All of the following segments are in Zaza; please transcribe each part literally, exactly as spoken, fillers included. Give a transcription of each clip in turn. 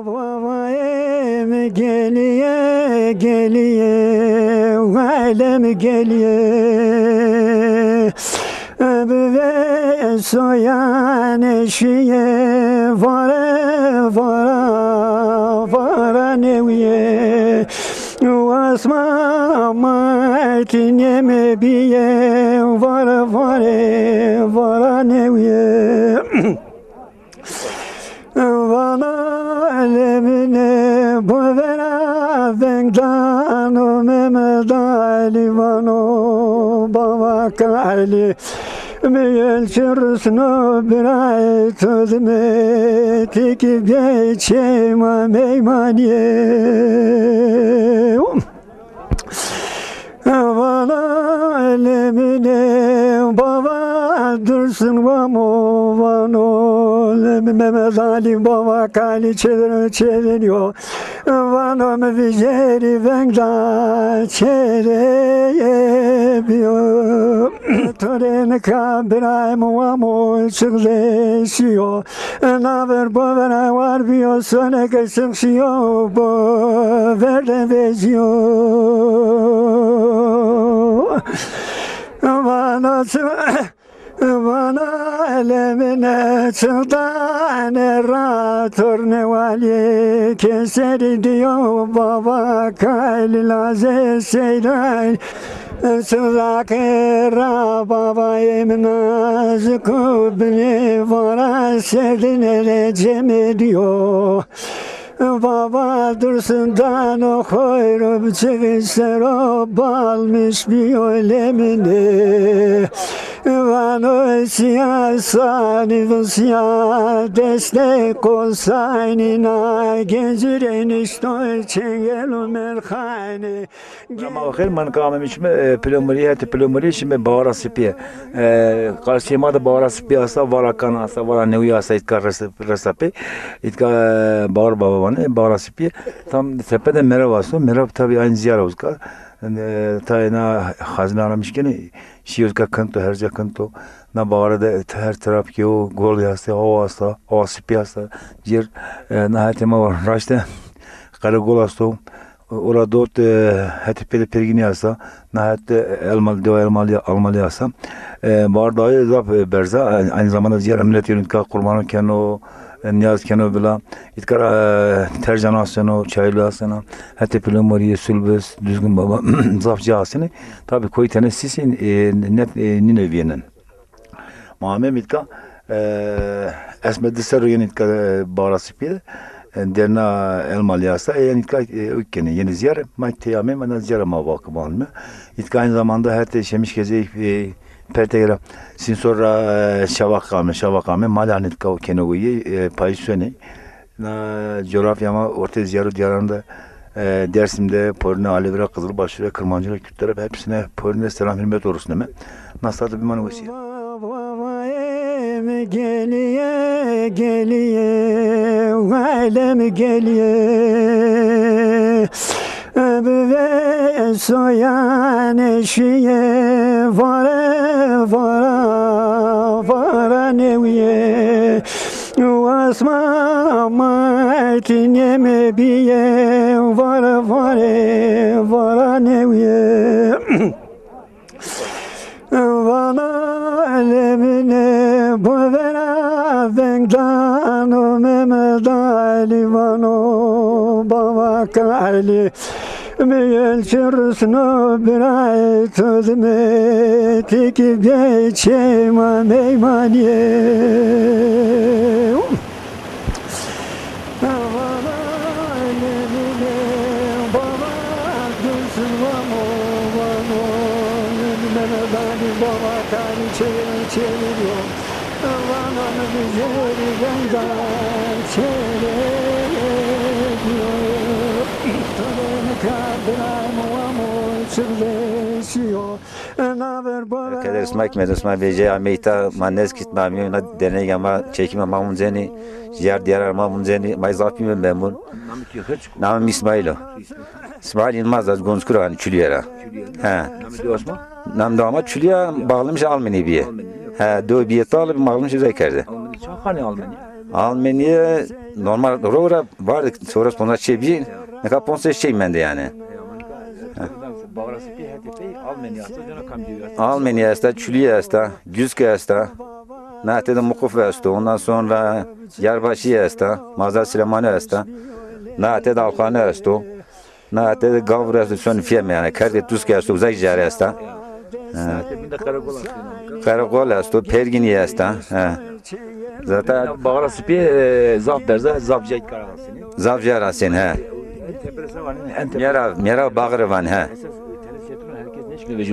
Vavayê mi geliye, geliye, welê mi geliye. Bi vê soyan eşiye, vare, vara, vara nêwiye. Wasma ma etinê mi biye, vare, vare, vara nêwiye. Vana lemine bovera vengdano Mehmet Ali vano bava kali. Mi el çirusno biray tozme tiki geçema meymaniye. Vana lemine bava dursun vamo vano lemi Mehmet Ali bava kali çevir çeviriyor. Vano mi vijeri vengda çereye biyo. Tore nika biray mi vamo çıkleşiyor. Naver bovera war biyo, soneke şıxşiyo, boverde veziyo. Vana çı-, vana elemine çıldane ra torne vali keseri diyo baba kalilaze seyran. Sırra kera baba emna zıku bine vara serdine de cemediyo. Baba dursun dano xoyro biçevi sero balmış biyo lemine. Vano siya sani visiya destek olsayni na gencire nişto çengelo merxani. Ama xêr, ma nika amemişme, e, Pilemurî, hetê Pilemurî, şimdi Bawara Sipî. E, karşıya ma de Bawara Sipî asta, Vara Kan asta, Vara Newî asta, îtka resa, resa pê. Îtka, e, Bawar Baba vanê, Bawara Sipî. Tam tepe de merav asto. Merav tabi aynı ziyara uzka. E, ta ena xazine aramış kenê, şî uzka kinto, her ca kinto. Na bawara de her taraf ki o gol asta, o asta, o sipî asta. Cêr, e, na hetê ma raşte Qeregol asto. Ora dot, e, hetê pêde pergînî asta. Na hetê Elmal, dewa Elmalî, Almalî asta. E, Bawar Dağî zaf, e, berza. Aynı zamanda ziyara millet yönü ka qurbano keno, e, niyaz keno bila. Îtka ra, e, Tercan aseno, Çaylı aseno. Hetê Pilemurîye, Sulbis, Düzgün Baba. Zaf ca asene. Tabi koyî tene sîsên, e, net, e, nîne vîyenen. Ma amem îtka, e, esme di serro yenê îtka, e, Bawara Sipî de, e, derna Elmalî asta, e, yenê îtka, e, uk kenê, yenê ziyare, ma tey amem, ena ziyare ma vakıf alme. Îtka aynı zamanda hetê Şemişkezeyî, e, Pertek ra, Sinsor ra, e, Şavak ame, Şavak ame, mala îtka o kenê o yê, e, payîz sonê. Na coğrafya ma ortê ziyaro diyaran de, e, Dersim'de, Porine, Alevira, Kızılbaşlı'da, Kırmancı'da, Kürtlere hepsine Porine selam hürmet olsun deme. Nasıl da bir manevesi. Vavayem geliye, geliye, valem geliye. Bi vê soyan eşiye, vare, vara, vara nêwiye. Wasma ma etinê mi biye, vare, vare, vara nêwiye. Vana lemine bovera vengdano Mehmet Ali vano bava kali. Mi el çirusno biray tozme tiki geçema meymaniye. Vana lemine bava dursun vamo vamo. Mehmet Ali bava kali çevir çeviriyor. Vana mi vijeri vengda çeviriyor. Tore nika biray mi vamo çirleşiyor. Keder sima kî, medo sima vecê ameyta, ma nez kî ma amî na dernega ma çekîme ma muncenî, ziyar diyara ma muncenî, ma zaf bîme memnun. Namê mi Îsmaîl o. Îsmaîl Yilmaz, ez Gonçkur, hanî Çulîye ra. He. Namê dewa sima? Namê dewa ma Çulîye, bağlamış Almanî biye. He, do biye tal, bağlamış uzay kerde. Almanî, çax hanî Almanî? Almanya normal ro ra vardı, sonra sonra şey bir, ne kadar ponse şey mende yani. Almanya esta, Çuliye esta, Güzke esta, Nahte de Mukuf esto, ondan sonra Yarbaşı esta, Mazar Süleymani esta, Nahte de Alkhane esto. Na, te de gavur esto, son fiyem yani. Kerdê Tuske esto, uzay jare esta. Ha. Karakol esto, Pergini esta. Ha. Zaten Bağra Sipî, e, zaf berza, zaf cayt kara seni. Zaf jara sen, ha. Mera, mera bağrı van, ha.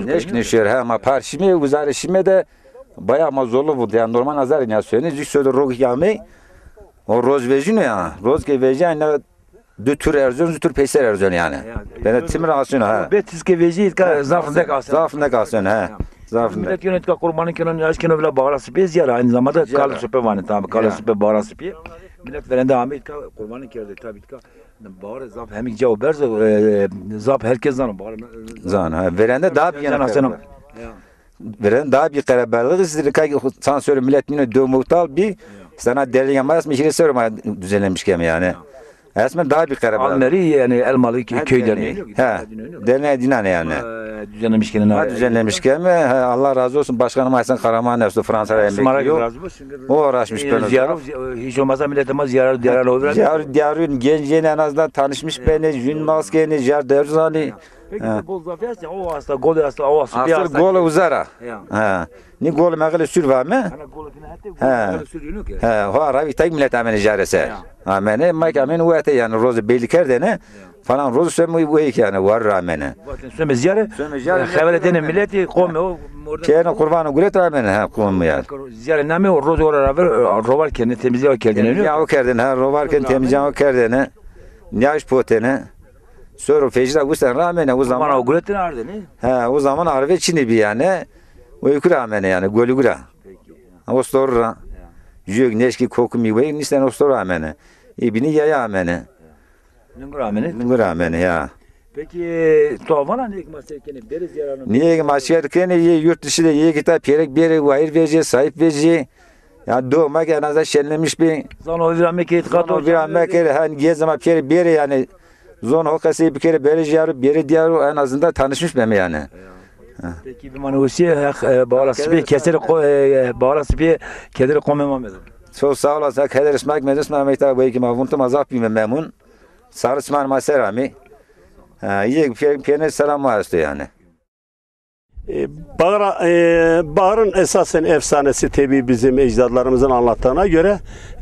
Neşk neşiyor, ha, ma parşime, uzarışime de bayağı ma zorlu bu. Yani normal nazar ya söyleyeyim. Zük söyle rog yağmayı. O roz vejino ya. Roz ke vejen ne Dü tür erzon, dü tür peyser erzon yani. Bende timir asyon ha. Betiz ke vejî ka zaf rindek asyon. Zaf rindek asyon ha. Zaf rindek. Millet yönetka kurbanı keno, yaş keno bile bağıra sipê ziyara aynı zamanda kal süpe vanı, tamam, kal süpe bağıra sipê. Millet verende amê ka kurbanı kerdi tabi ka bağıra zaf hemik cao berz, e, zaf herkes zano bağıra. Zan ha. Verende daha bir yana. Veren daha bir karabalık izdir. Kay sansör millet yine dövmektal bir sana derneğe mas mihire sorma düzenlemiş kemi yani. Esmen daha bir karabalık. Almeri yani Elmalı kö-, köy derneği. Ha. Derneğe dinan yani. Düzenlemiş kendine. Ha, düzenlemiş kemi. Ha, Allah razı olsun. Başkanım Aysen Karaman esto Fransa'da emekli. O uğraşmış ben. Ziyaret hiç olmazsa milletime ziyaret diyaret olur. Ziyaret diyaret genç yeni en azından tanışmış beni. Jün maskeni, ziyaret deruz ali. Peki, ha, bol zafiyet ya, o hasta, gol hasta, o hasta. Asıl gol uzara. Ya. Ha. Ni gol meğle sür vame. Ana gol fina hette, ha, gol sür yunuk ya. Ha, ho arabi tek millet amene jarese. Ya. Amene mek amen wete yani rozu belli kerdene. Ya. Falan rozu sömü weyk yani var ramene. Vaten sömü ziyare. Sömü ziyare. Xevele dene milleti kome o. Kene kurbanı guret ramene ha kome ya. Ziyare name o rozu ora raver rovar kene temizliği o kerdene. Ya o kerdene ha rovar kene temizliği o kerdene. Nyaş potene. Soro fecra usten ramene o zaman. Bana o guretin arde ne? He, o zaman arve çini bir yani. O yükü ramene yani, gölü güra. Peki. Ostor ra. Ya. Jüyük neşki koku mi ve nisten ostor ramene. İbini yaya amene. Nungur amene. Nungur amene ya. Peki, tu avana ne ekma serkene, beri ziyaranı? Niye ekma serkene, ye yurt dışı da ye kita perek beri, wahir vece, sahip vece. Ya doğmak en azından şenlenmiş bir. Zano vira meke itikato. Zano vira meke, hani gez zaman peri beri yani. Zon o kese bir kere beri ziyaru, beri diyaru en azından tanışmış beme yani. Peki bir mani usiye, e, bağla sipi, keseri ko-, e, bağla sipi, kederi kome mamedo. Çok sağ olasın. Keder ismak meclis Mehmet abi ki ma vuntum azap bir memnun. Sarı çiman ma serami. Ha, iyi, pe-, piyene selam var işte yani. E, Bağra-, e, Bağır'ın esasen efsanesi tabii bizim ecdadlarımızın anlattığına göre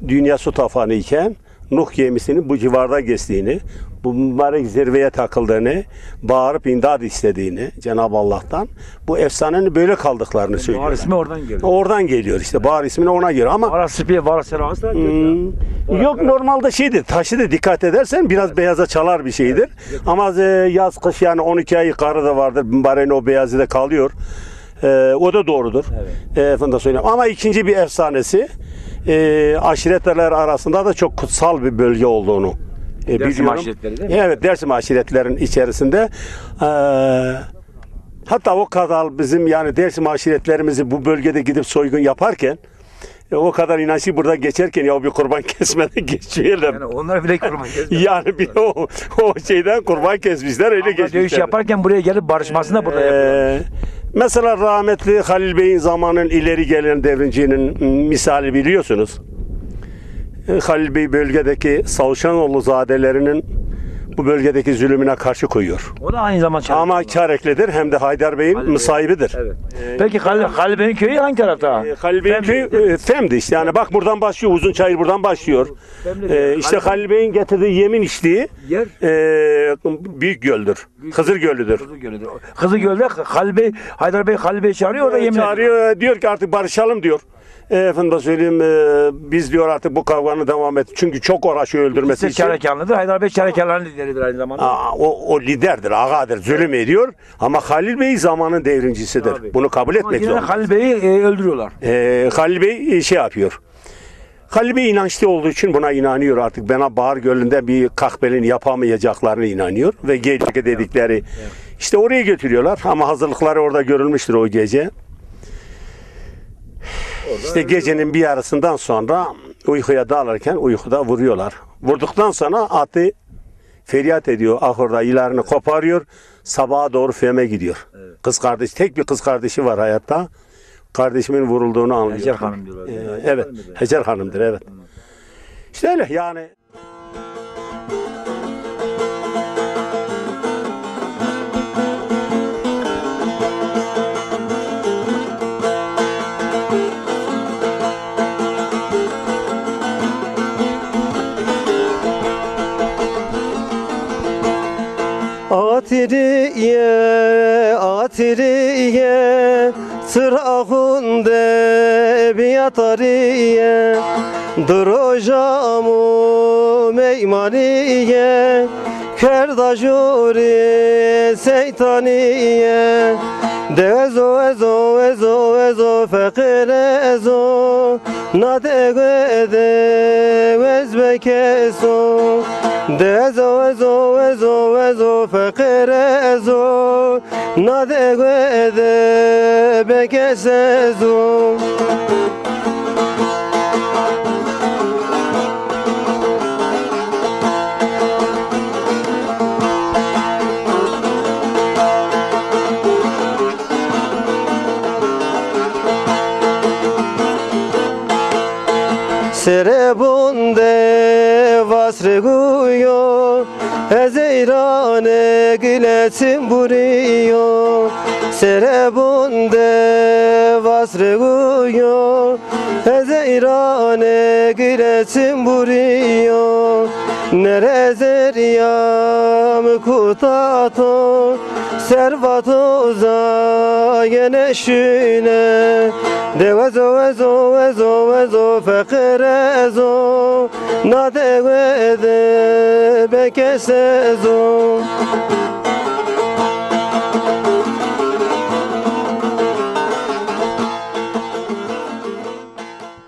dünya su tafanı iken Nuh gemisinin bu civarda geçtiğini, bu mübarek zirveye takıldığını, bağırıp imdad istediğini Cenab-ı Allah'tan, bu efsanenin böyle kaldıklarını söylüyorlar. Bağır ismi oradan geliyor. Oradan geliyor işte, Bağır ismini ona göre ama Bağır ismi, Bağır serası da Hmm. Yok, normalde şeydir, taşı da dikkat edersen biraz beyaza çalar bir şeydir. Ama e, yaz kış yani on iki ay karı da vardır. Mübareğin o beyazı da kalıyor. E, o da doğrudur. Evet. E, efendim söyleyeyim. Ama ikinci bir efsanesi, e, aşiretler arasında da çok kutsal bir bölge olduğunu e, Dersim biliyorum. Aşiretleri değil mi? Evet, Dersim aşiretlerin içerisinde. E, hatta o kadar bizim yani Dersim aşiretlerimizi bu bölgede gidip soygun yaparken e, o kadar inançlı burada geçerken ya bir kurban kesmeden geçmeyelim. Yani onlar bile kurban kesmedi. Yani bir o, o şeyden kurban kesmişler, öyle geçmişler. Dövüş yaparken buraya gelip barışmasını da burada yapıyorlar. Ee, mesela rahmetli Halil Bey'in zamanın ileri gelen devrimcinin misali biliyorsunuz. E, Halil Bey bölgedeki Savuşanoğlu zadelerinin bu bölgedeki zulümüne karşı koyuyor. O da aynı zaman Ama Çareklidir hem de Haydar Bey'in musahibidir. Evet. Peki Halil, Halil Bey'in köyü hangi tarafta? E, Halil Bey'in köyü e, Fem'di işte. Yani bak buradan başlıyor. Uzun Çayır buradan başlıyor. E, işte Halil Bey'in getirdiği yemin içtiği e, büyük göldür. Hızır Gölü'dür. Hızır Gölü'dür. Hızır Gölü'de Halil Bey, Haydar Bey Halil Bey çağırıyor orada yemin ediyor. Çağırıyor, e, diyor ki artık barışalım diyor. E, efendim söyleyeyim, e, biz diyor artık bu kavganın devam et. Çünkü çok uğraşıyor öldürmesi için. Çarekanlı'dır. Haydar Bey Çarekanlı'nın lideridir aynı zamanda. Aa, o, o liderdir, ağadır, zulüm ediyor. Ama Halil Bey zamanın devrimcisidir. Bunu kabul etmek zorundayız. Halil Bey'i e, öldürüyorlar. E, Halil Bey e, şey yapıyor. Halil Bey inançlı olduğu için buna inanıyor artık. Bana Bahar Gölü'nde bir kahpelin yapamayacaklarına inanıyor. Ve gece dedikleri işte oraya götürüyorlar. Ama hazırlıkları orada görülmüştür o gece. İşte gecenin bir yarısından sonra Uykuya dalarken uykuda vuruyorlar. Vurduktan sonra atı feryat ediyor, ahurda yılarını koparıyor, sabaha doğru F M gidiyor. Evet. Kız kardeş, tek bir kız kardeşi var hayatta. Kardeşimin vurulduğunu anlıyor. Hacer Hanım diyorlar, değil mi? Ee, evet, Hanım diyorlar. Hacer Hanım'dır, evet. Hı. İşte öyle yani. Atiriye, atiriye, Çiraxunde biyatariye, diroja mu meymaniye, kerda juri seytaniye. De ezo, ezo, ezo, ezo, feqir ezo, na dewe de wez bekeso. De ezo, ezo, ezo, ezo, feqir ezo, Na dewe de bekes ezo. Serebun de vasreguyo, ez eyrane gile çimburiyo. Serebun de vasreguyo, ez eyrane gile çimburiyo. Nere zerya mi kutato, servato zayene şüne. De wezo, wezo, wezo, wezo, feqir ezo. Na dewe de bekes ezo.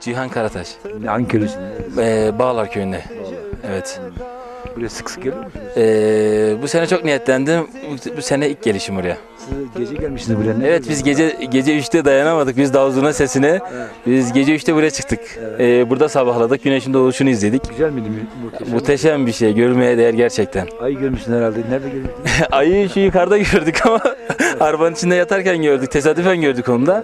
Cihan Karataş. Hangi köydesin? Ee, Bağlar köyünde. Evet. Buraya sık sık geliyor musunuz? Ee, bu sene çok niyetlendim. Bu, bu sene ilk gelişim buraya. Siz gece gelmişsiniz buraya. Ne Evet, güzel. Biz gece gece üçte dayanamadık. Biz Davul Zurna sesine. Evet. Biz gece üçte buraya çıktık. Evet. Ee, burada sabahladık. Güneşin doğuşunu izledik. Güzel miydi? Mü- muhteşem. Muhteşem bir şey. Görülmeye değer gerçekten. Ayı görmüşsün herhalde. Nerede görmüşsün? Ayı şu yukarıda gördük ama arabanın içinde yatarken gördük. Tesadüfen gördük onu da.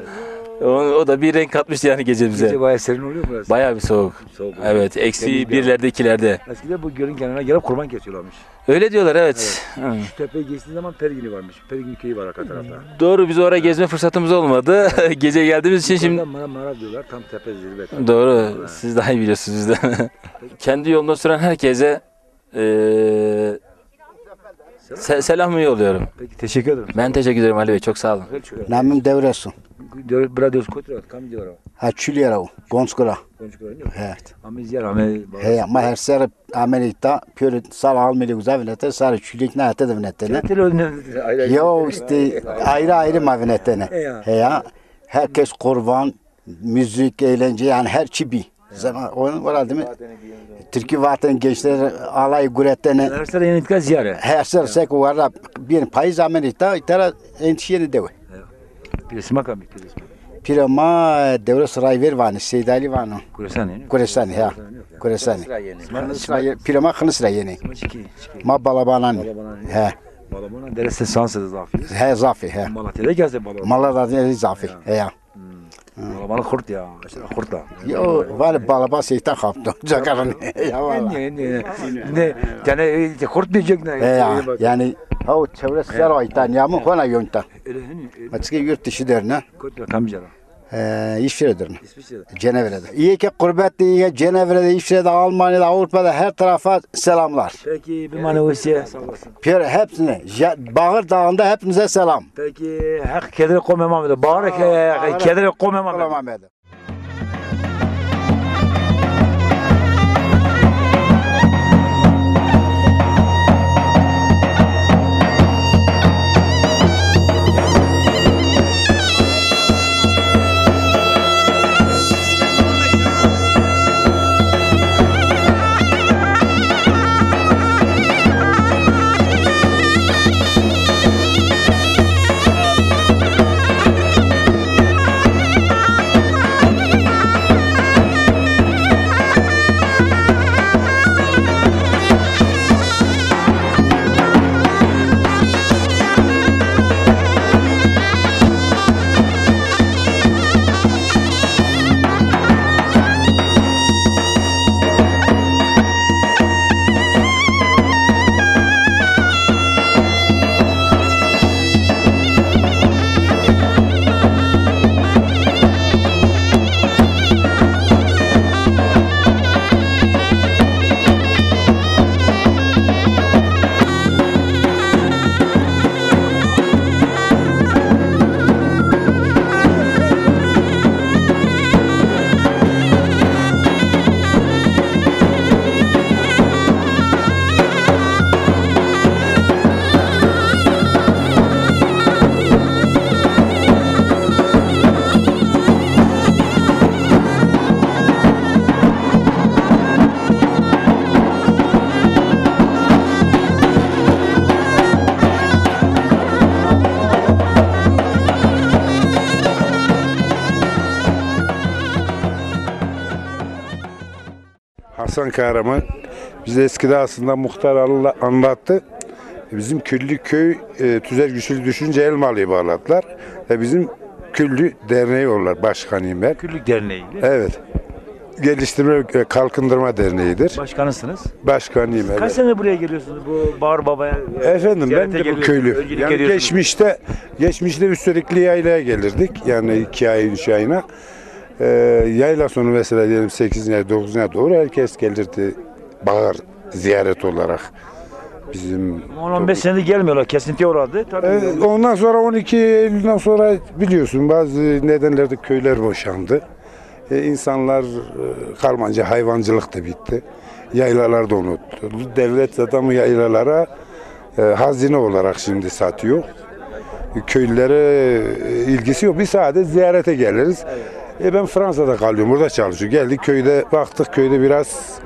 O, o da bir renk katmıştı yani gecemize. Gece bayağı serin oluyor burası. Bayağı bir soğuk. Soğuk oluyor. Evet, eksi Temiz bir birlerde, ikilerde. Eskiden bu gölün kenarına gelip kurban kesiyorlarmış. Öyle diyorlar, evet. Hı. Şu tepeye geçtiğin zaman Pergini varmış. Pergini köyü var arka tarafta. Doğru, biz oraya gezme fırsatımız olmadı. Gece geldiğimiz için şimdi Yukarıda Mara, Mara diyorlar, tam tepe zirve tabii. Doğru, siz daha iyi biliyorsunuz bizden. Kendi yolunda süren herkese, e, se- selamımı yolluyorum. Peki, teşekkür ederim. Ben teşekkür ederim Ali Bey, çok sağ olun. Namim Devresu. Diyor, bira diyoruz, kotra, kam diyor o? Ha, Çulya o, Gonskura. Gonskura, değil mi? Evet. Ama biz yer, ama He, ama her ser amenê îta, pêro sar almêlê uza vinete, sar çulêk na hete de vinetene. Yo, işte, ayrı ayrı ma vinetene. Heya. Herkes kurban, müzik, eğlence, yani her çi bî. Zaman onun var değil mi? Türkü vaten gençler alay guretene. Her sene yeni dikkat ziyare. Her sene sek vara bir payız amenê îta, îta ra entişiyeni dewe. Pîrê sima kam bî, pîrê sima? Pîrê ma Dewres Rayver vanê, Seyd Ali vano. Kuresanî, ne? Kuresanî, ha. Kuresanî. Kuresanî. Sima, sima, pîrê ma Xinis ra yenê. Sima çikî, çikî? Ma Balabanan. Balabanan, ne? He. Balabanan dereste sanse de zafî. He, zafî, he. Malatya de geze Balabanan. Malatya de zafî, he ya. Balabanan xurt ya, aşırı xurt da. Yo, vale Balaban seytan xapto. Cakaran. Ya valla. Ne, ne, ne. Ne, yani, e, xurt diyecek ne? He ya, yani, ha o çevre ser aytan ya mı kona yonta. Öyle hani, öyle. Açık yurt dışı derine. Kot rakamcı da. Ee, İsviçre'de. İsviçre'de. Cenevre'de. İyi ki gurbette, iyi ki Cenevre'de, İsviçre'de, Almanya'da, Avrupa'da her tarafa selamlar. Peki, bir manevesiye sağ olasın. Piyara hepsine, Ja- Bağır Dağı'nda hepinize selam. Peki, Heq kedrê qomê ma bide. Bağır ke- kedrê qomê ma bide. Hasan Kahraman, bize eskide aslında muhtar anla- anlattı. Bizim Küllü köy e, tüzel güçlü düşünce el malı bağladılar. Ve bizim Küllü derneği olarak başkanıyım ben. Küllük Derneği. Evet. Geliştirme ve Kalkındırma Derneği'dir. Başkanısınız. Başkanıyım, Kaç evet. Sene buraya geliyorsunuz bu Bağır Baba'ya? Efendim, ben de bu köylü. Yani geçmişte geçmişte biz sürekli yaylaya gelirdik. Yani iki ay, üç ayına. Ee, yayla sonu mesela diyelim sekizinci ay, dokuzuncu ay doğru herkes gelirdi. Bağır ziyaret olarak bizim On on beş senedir gelmiyorlar. Kesintiye uğradı. Tabii. Ee, ondan sonra on iki Eylül'den sonra biliyorsun bazı nedenlerde köyler boşandı. Ee, insanlar e, karmanca hayvancılık da bitti. Yaylalar da unutuldu. Devlet zaten bu yaylalara e, hazine olarak şimdi satıyor. Köylülere e, ilgisi yok. Biz sadece ziyarete geliriz. E, ben Fransa'da kalıyorum. Burada çalışıyorum. Geldik köyde baktık. Köyde biraz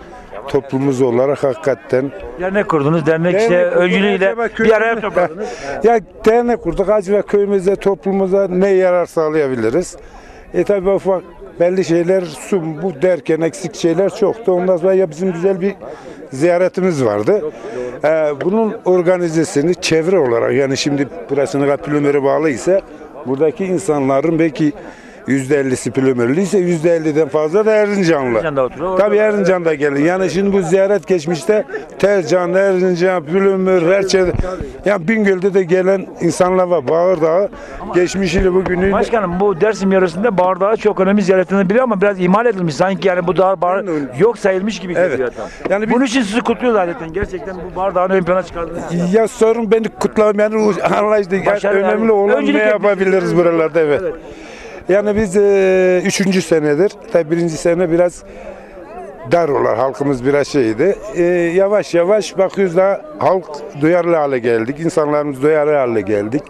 toplumumuz olarak hakikaten Dernek kurdunuz. Dernek işte Dernek kurduk, öncülüğüyle acaba bir araya köyümüzde- topladınız. Ya dernek kurduk. Acaba köyümüze, toplumumuza ne yarar sağlayabiliriz? E tabi ufak belli şeyler su bu derken eksik şeyler çoktu. Ondan sonra ya bizim güzel bir ziyaretimiz vardı. E, bunun organizesini çevre olarak yani şimdi burasını Plümer'e bağlı ise buradaki insanların belki yüzde ellisi Plümerli ise yüzde elliden fazla da Erzincanlı. Erzincan'da oturuyor. Tabii Erzincan'da gelin. Yani şimdi bu ziyaret geçmişte Tercan, Erzincan, Plümür, Erçel, yani Bingöl'de de gelen insanlar var. Bağırdağ geçmişiyle bugünü Başkanım, bu Dersim yöresinde Bağırdağ çok önemli ziyaretlerden biri ama biraz ihmal edilmiş. Sanki yani bu dağ Bağır yok sayılmış gibi geliyor. Evet. Yani biz- Bunun için sizi kutluyoruz zaten. Gerçekten bu Bağırdağ'ın ön plana çıkardığınız için. Ya sorun beni kutlamam yani o anlayışta yani Başarı yani. önemli olan Öncülük ne etmesi yapabiliriz lazım. Buralarda, evet. Yani biz e, üçüncü senedir, tabi birinci sene biraz dar olar, halkımız biraz şeydi. E, yavaş yavaş bakıyoruz da halk duyarlı hale geldik, insanlarımız duyarlı hale geldik.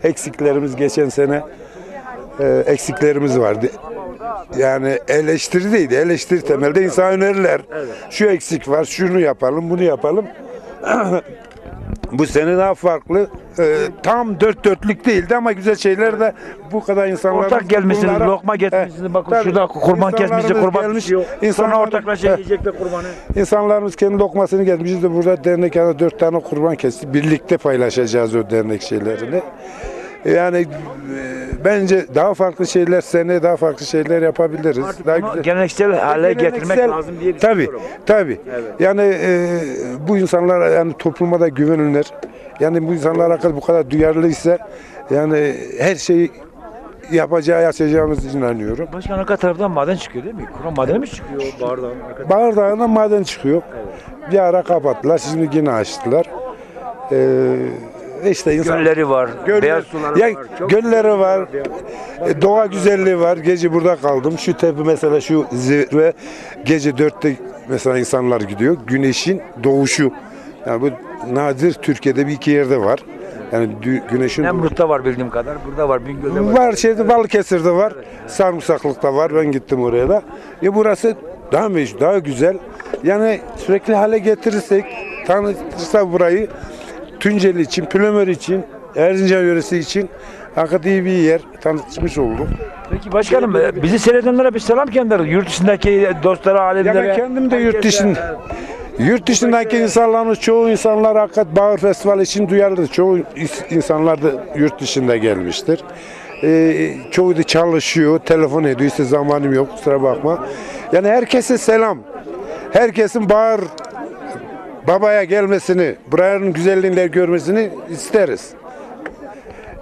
Eksiklerimiz geçen sene e, eksiklerimiz vardı. Yani eleştiri değildi, eleştiri temelde insan öneriler. Şu eksik var, şunu yapalım, bunu yapalım. Bu sene daha farklı. E, tam dört dörtlük değildi ama güzel şeyler de bu kadar insanlar Ortak gelmişsiniz, lokma getirmişsiniz. Bakın şurada kurban kesmişsiniz, kurban pişiyor. Sonra ortaklaşa yiyecekler kurbanı. İnsanlarımız kendi lokmasını getirmiş. Biz de burada dernek yanında dört tane kurban kestik. Birlikte paylaşacağız o dernek şeylerini. Yani e, bence daha farklı şeyler, seneye daha farklı şeyler yapabiliriz. Daha Bunu geleneksel hale getirmek lazım diye Tabii, düşünüyorum. Tabii. Yani e, bu insanlar yani topluma da güvenilir. Yani bu insanlar hakikaten bu kadar duyarlıysa yani her şeyi yapacağı, yaşayacağımız inanıyorum. Başkan, arka taraftan maden çıkıyor değil mi? Krom madeni mi çıkıyor Bağırdağ'ın arka Bağırdağ'da maden çıkıyor. Bir ara kapattılar, şimdi yine açtılar. Ee, işte insan Gölleri var, Göller- beyaz suları Ya, var. Çok gölleri var. E, doğa güzelliği var. Gece burada kaldım. Şu tepe mesela şu zirve gece dörtte mesela insanlar gidiyor. Güneşin doğuşu. Yani bu nadir Türkiye'de bir iki yerde var. Yani dü- güneşin doğuşu. Nemrut'ta var bildiğim kadar, burada var, Bingöl'de var. Var şeyde Balıkesir'de var. Sarımsaklık'ta var. Ben gittim oraya da. E burası daha meşhur, daha güzel. Yani sürekli hale getirirsek, tanıtırsa burayı Tunceli için, Plümer için, Erzincan yöresi için hakikaten iyi bir yer tanıtmış olduk. Peki başkanım, e, bizi seyredenlere bir selam gönder. Yurt dışındaki dostlara, Ya alemlere. ben kendim de yurt dışında. Yurt dışındaki insanlarımız, çoğu insanlar hakikat Bağır Festivali için duyarlı. Çoğu is- insanlar da yurt dışında gelmiştir. Ee, çoğu da çalışıyor, telefon ediyor, işte zamanım yok, kusura bakma. Yani herkese selam. Herkesin Bağır Baba'ya gelmesini, buranın güzelliğini görmesini isteriz.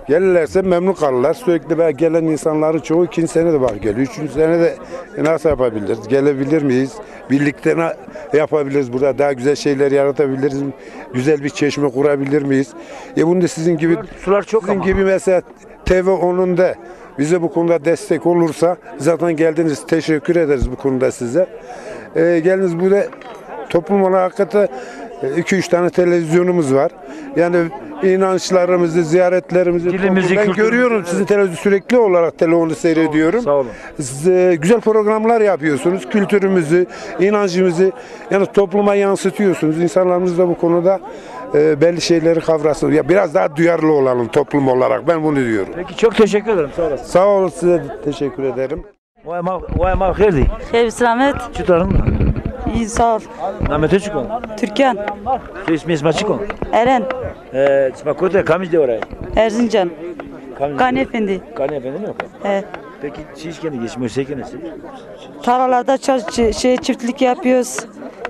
Gelirlerse memnun kalırlar. Sürekli be- gelen insanların çoğu ikinci sene de bak geliyor. Üçüncü sene de e, nasıl yapabiliriz? Gelebilir miyiz? Birlikte ne yapabiliriz? Burada daha güzel şeyler yaratabiliriz. Güzel bir çeşme kurabilir miyiz? E bunu da sizin gibi Sular çok sizin ama. Gibi mesela T V on'un da bize bu konuda destek olursa zaten geldiniz. Teşekkür ederiz bu konuda size. E, geldiniz burada toplum olarak hakikaten e, iki üç tane televizyonumuz var. Yani inançlarımızı, ziyaretlerimizi Dilimizi, ben kültürümüzü, görüyorum evet. Sizin televizyon sürekli olarak televizyonu seyrediyorum. Sağ olun. Siz, e, güzel programlar yapıyorsunuz. Kültürümüzü, inancımızı yani topluma yansıtıyorsunuz. İnsanlarımız da bu konuda e, belli şeyleri kavrasın. Ya biraz daha duyarlı olalım toplum olarak. Ben bunu diyorum. Peki çok teşekkür ederim. Sağ olasın. Sağ olun, size de teşekkür ederim. Vay ma, vay ma xêr dî. Xêr bi selamet. Çi tarın? İyi, sağ ol. Namê to çik o? Türkan. To ismê sima çik o? Eren. E, sima kotî, kamij dewe ra yê? Erzincan. Kamij Kan Efendi. Kan Efendi mi? He. Peki siz kendi geçmiş, sen kendi siz? Tarlalarda çalış-, şey, çiftlik yapıyoruz.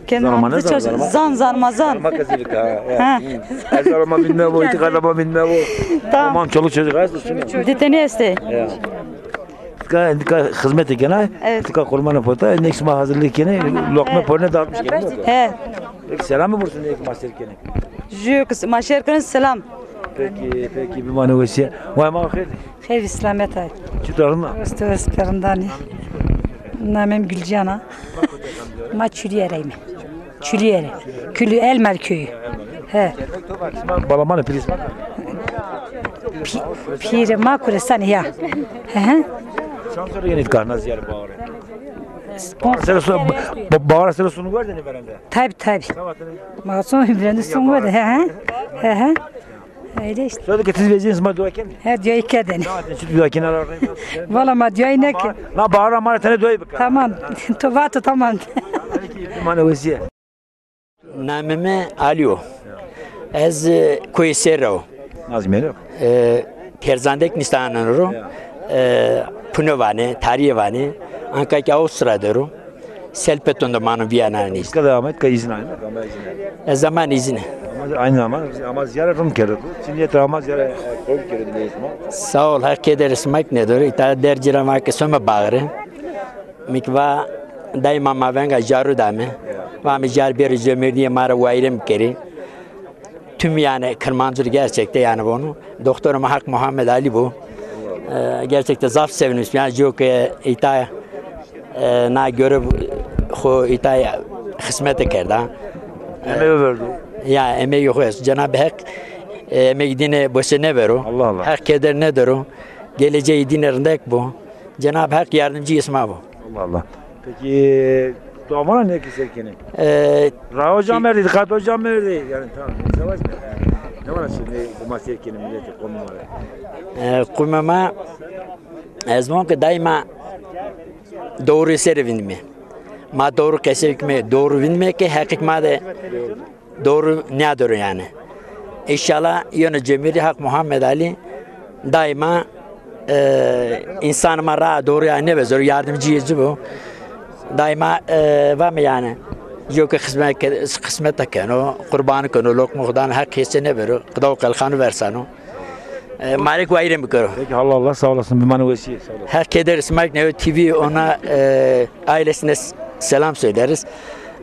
Kendi Zarma ne hakkında çalış-, zarma? Zan, zarma, zan. Zarma kazıylık ha, ya. Ha. Hı. Her zarma bilmem o, itikadama bilmem o. Tamam. Tamam, çoluk çocuk hasta şimdi. Bir de tane este. Ya. Tika, tika hizmet kena, Evet. Tika kurmanê pota, nek sima hazırlık kena, lokma Evet. Porne dağıtmış kena. He. Peki selam mı vursun, nek master kena? Jü kız, maşer kırın selam. Peki, peki, bir mani wesiye. Vay ma xeyr. Xeyr, selamet ay. Çi tarına? Dost, dost, kırındanî. Namem Gülcan a. Ma Çülüyereyim. Çülüyere. Külü Elmer köyü. He. Balamanı pilis. Pi-, pîrê ma kuresan ya. Hı hı. Şanslı yeni karna ziyar bağırı. Bağırı sırası, ba-, bağırı sırası sunu var da ne verende? Tabi, tabi. Masum ömrünü sonu var da. Hı hı. Hı hı. Öyle işte. Sonra da tiz vecin sima dua ken. He, dua kerdin. Tamam, şu dua kenara. Valla ma dua ne ki. Na bağırı ama tane dua bıkar. Tamam. Tuvato tamam. Peki, bir mani wesiye. Namê mi Alî yo. Ez, e, koyê Serra wo. Nazmîye ro? E, Perzandek nîstaneno ro. Ya. E, Pune vanê, Tarîye vanê. Anka ki Avusturya der o. Selpeton de mano Vîyana nîst. Ka da ama, ka îzin ama, ama îzin. Ez zaman îzin. Ama aynı zaman, ama ziyaret mi kerdo? Şimdi ama ziyaret, e, koy kerdo, ne ismi? Sağ ol, Heq keder sima kî nêdero. Îta der cira ma ke some bağre. Mi kî va daîma ma venga caru dame. Va mi car bêrê cemêrdîye ma ra wayîre mi kerê. Tüm yani Kırmancı gerçekte yani bunu. Doktor ma Hak Muhammed Ali bu. E, gerçekte zaf sevinmiş. Yani yok, e, îta, e, na görev xo îta xizmete kerda. Emeği verdi. Ya emeği yok. Cenab-ı Hak, e, emeği dîne boşe nêbero. Allah Allah. Heq keder nêdero. Geleceği dîne rindek bu. Cenab-ı Hak yardımcı sima bo. Allah Allah. Peki, tu amana ne ki serkenî? E, Raho camêrdî, dîqato camêrdî. Yani tamam. Savaş mı? Ne var şimdi? Bu ma serkenî milleti, qomê ma ra. E, qomê ma, ez von ki daîma doğru ser vindime. Ma doğru qesey kime, doğru vindime ki heqîq ma de doğru nêdero yani. Înşallah yeno cemêrdî Hak Muhammed Ali daîma, e, însan ma ra doğru yani nêvezero, yardımcı ci bo. Daîma, e, vame yani. Yo ke xizmet ke-, xizmeta keno, qurbani keno, lokma xo dano, Heq hêse nêbero, qida û qelxanu versano. E, marek wayîre mi kero. Peki, Allah Allah, sağ olasın. Bir mani wesiye, sağ olasın. Heq keder sima kî nêdo. T V ona, e, ailesine s-, selam söyleriz.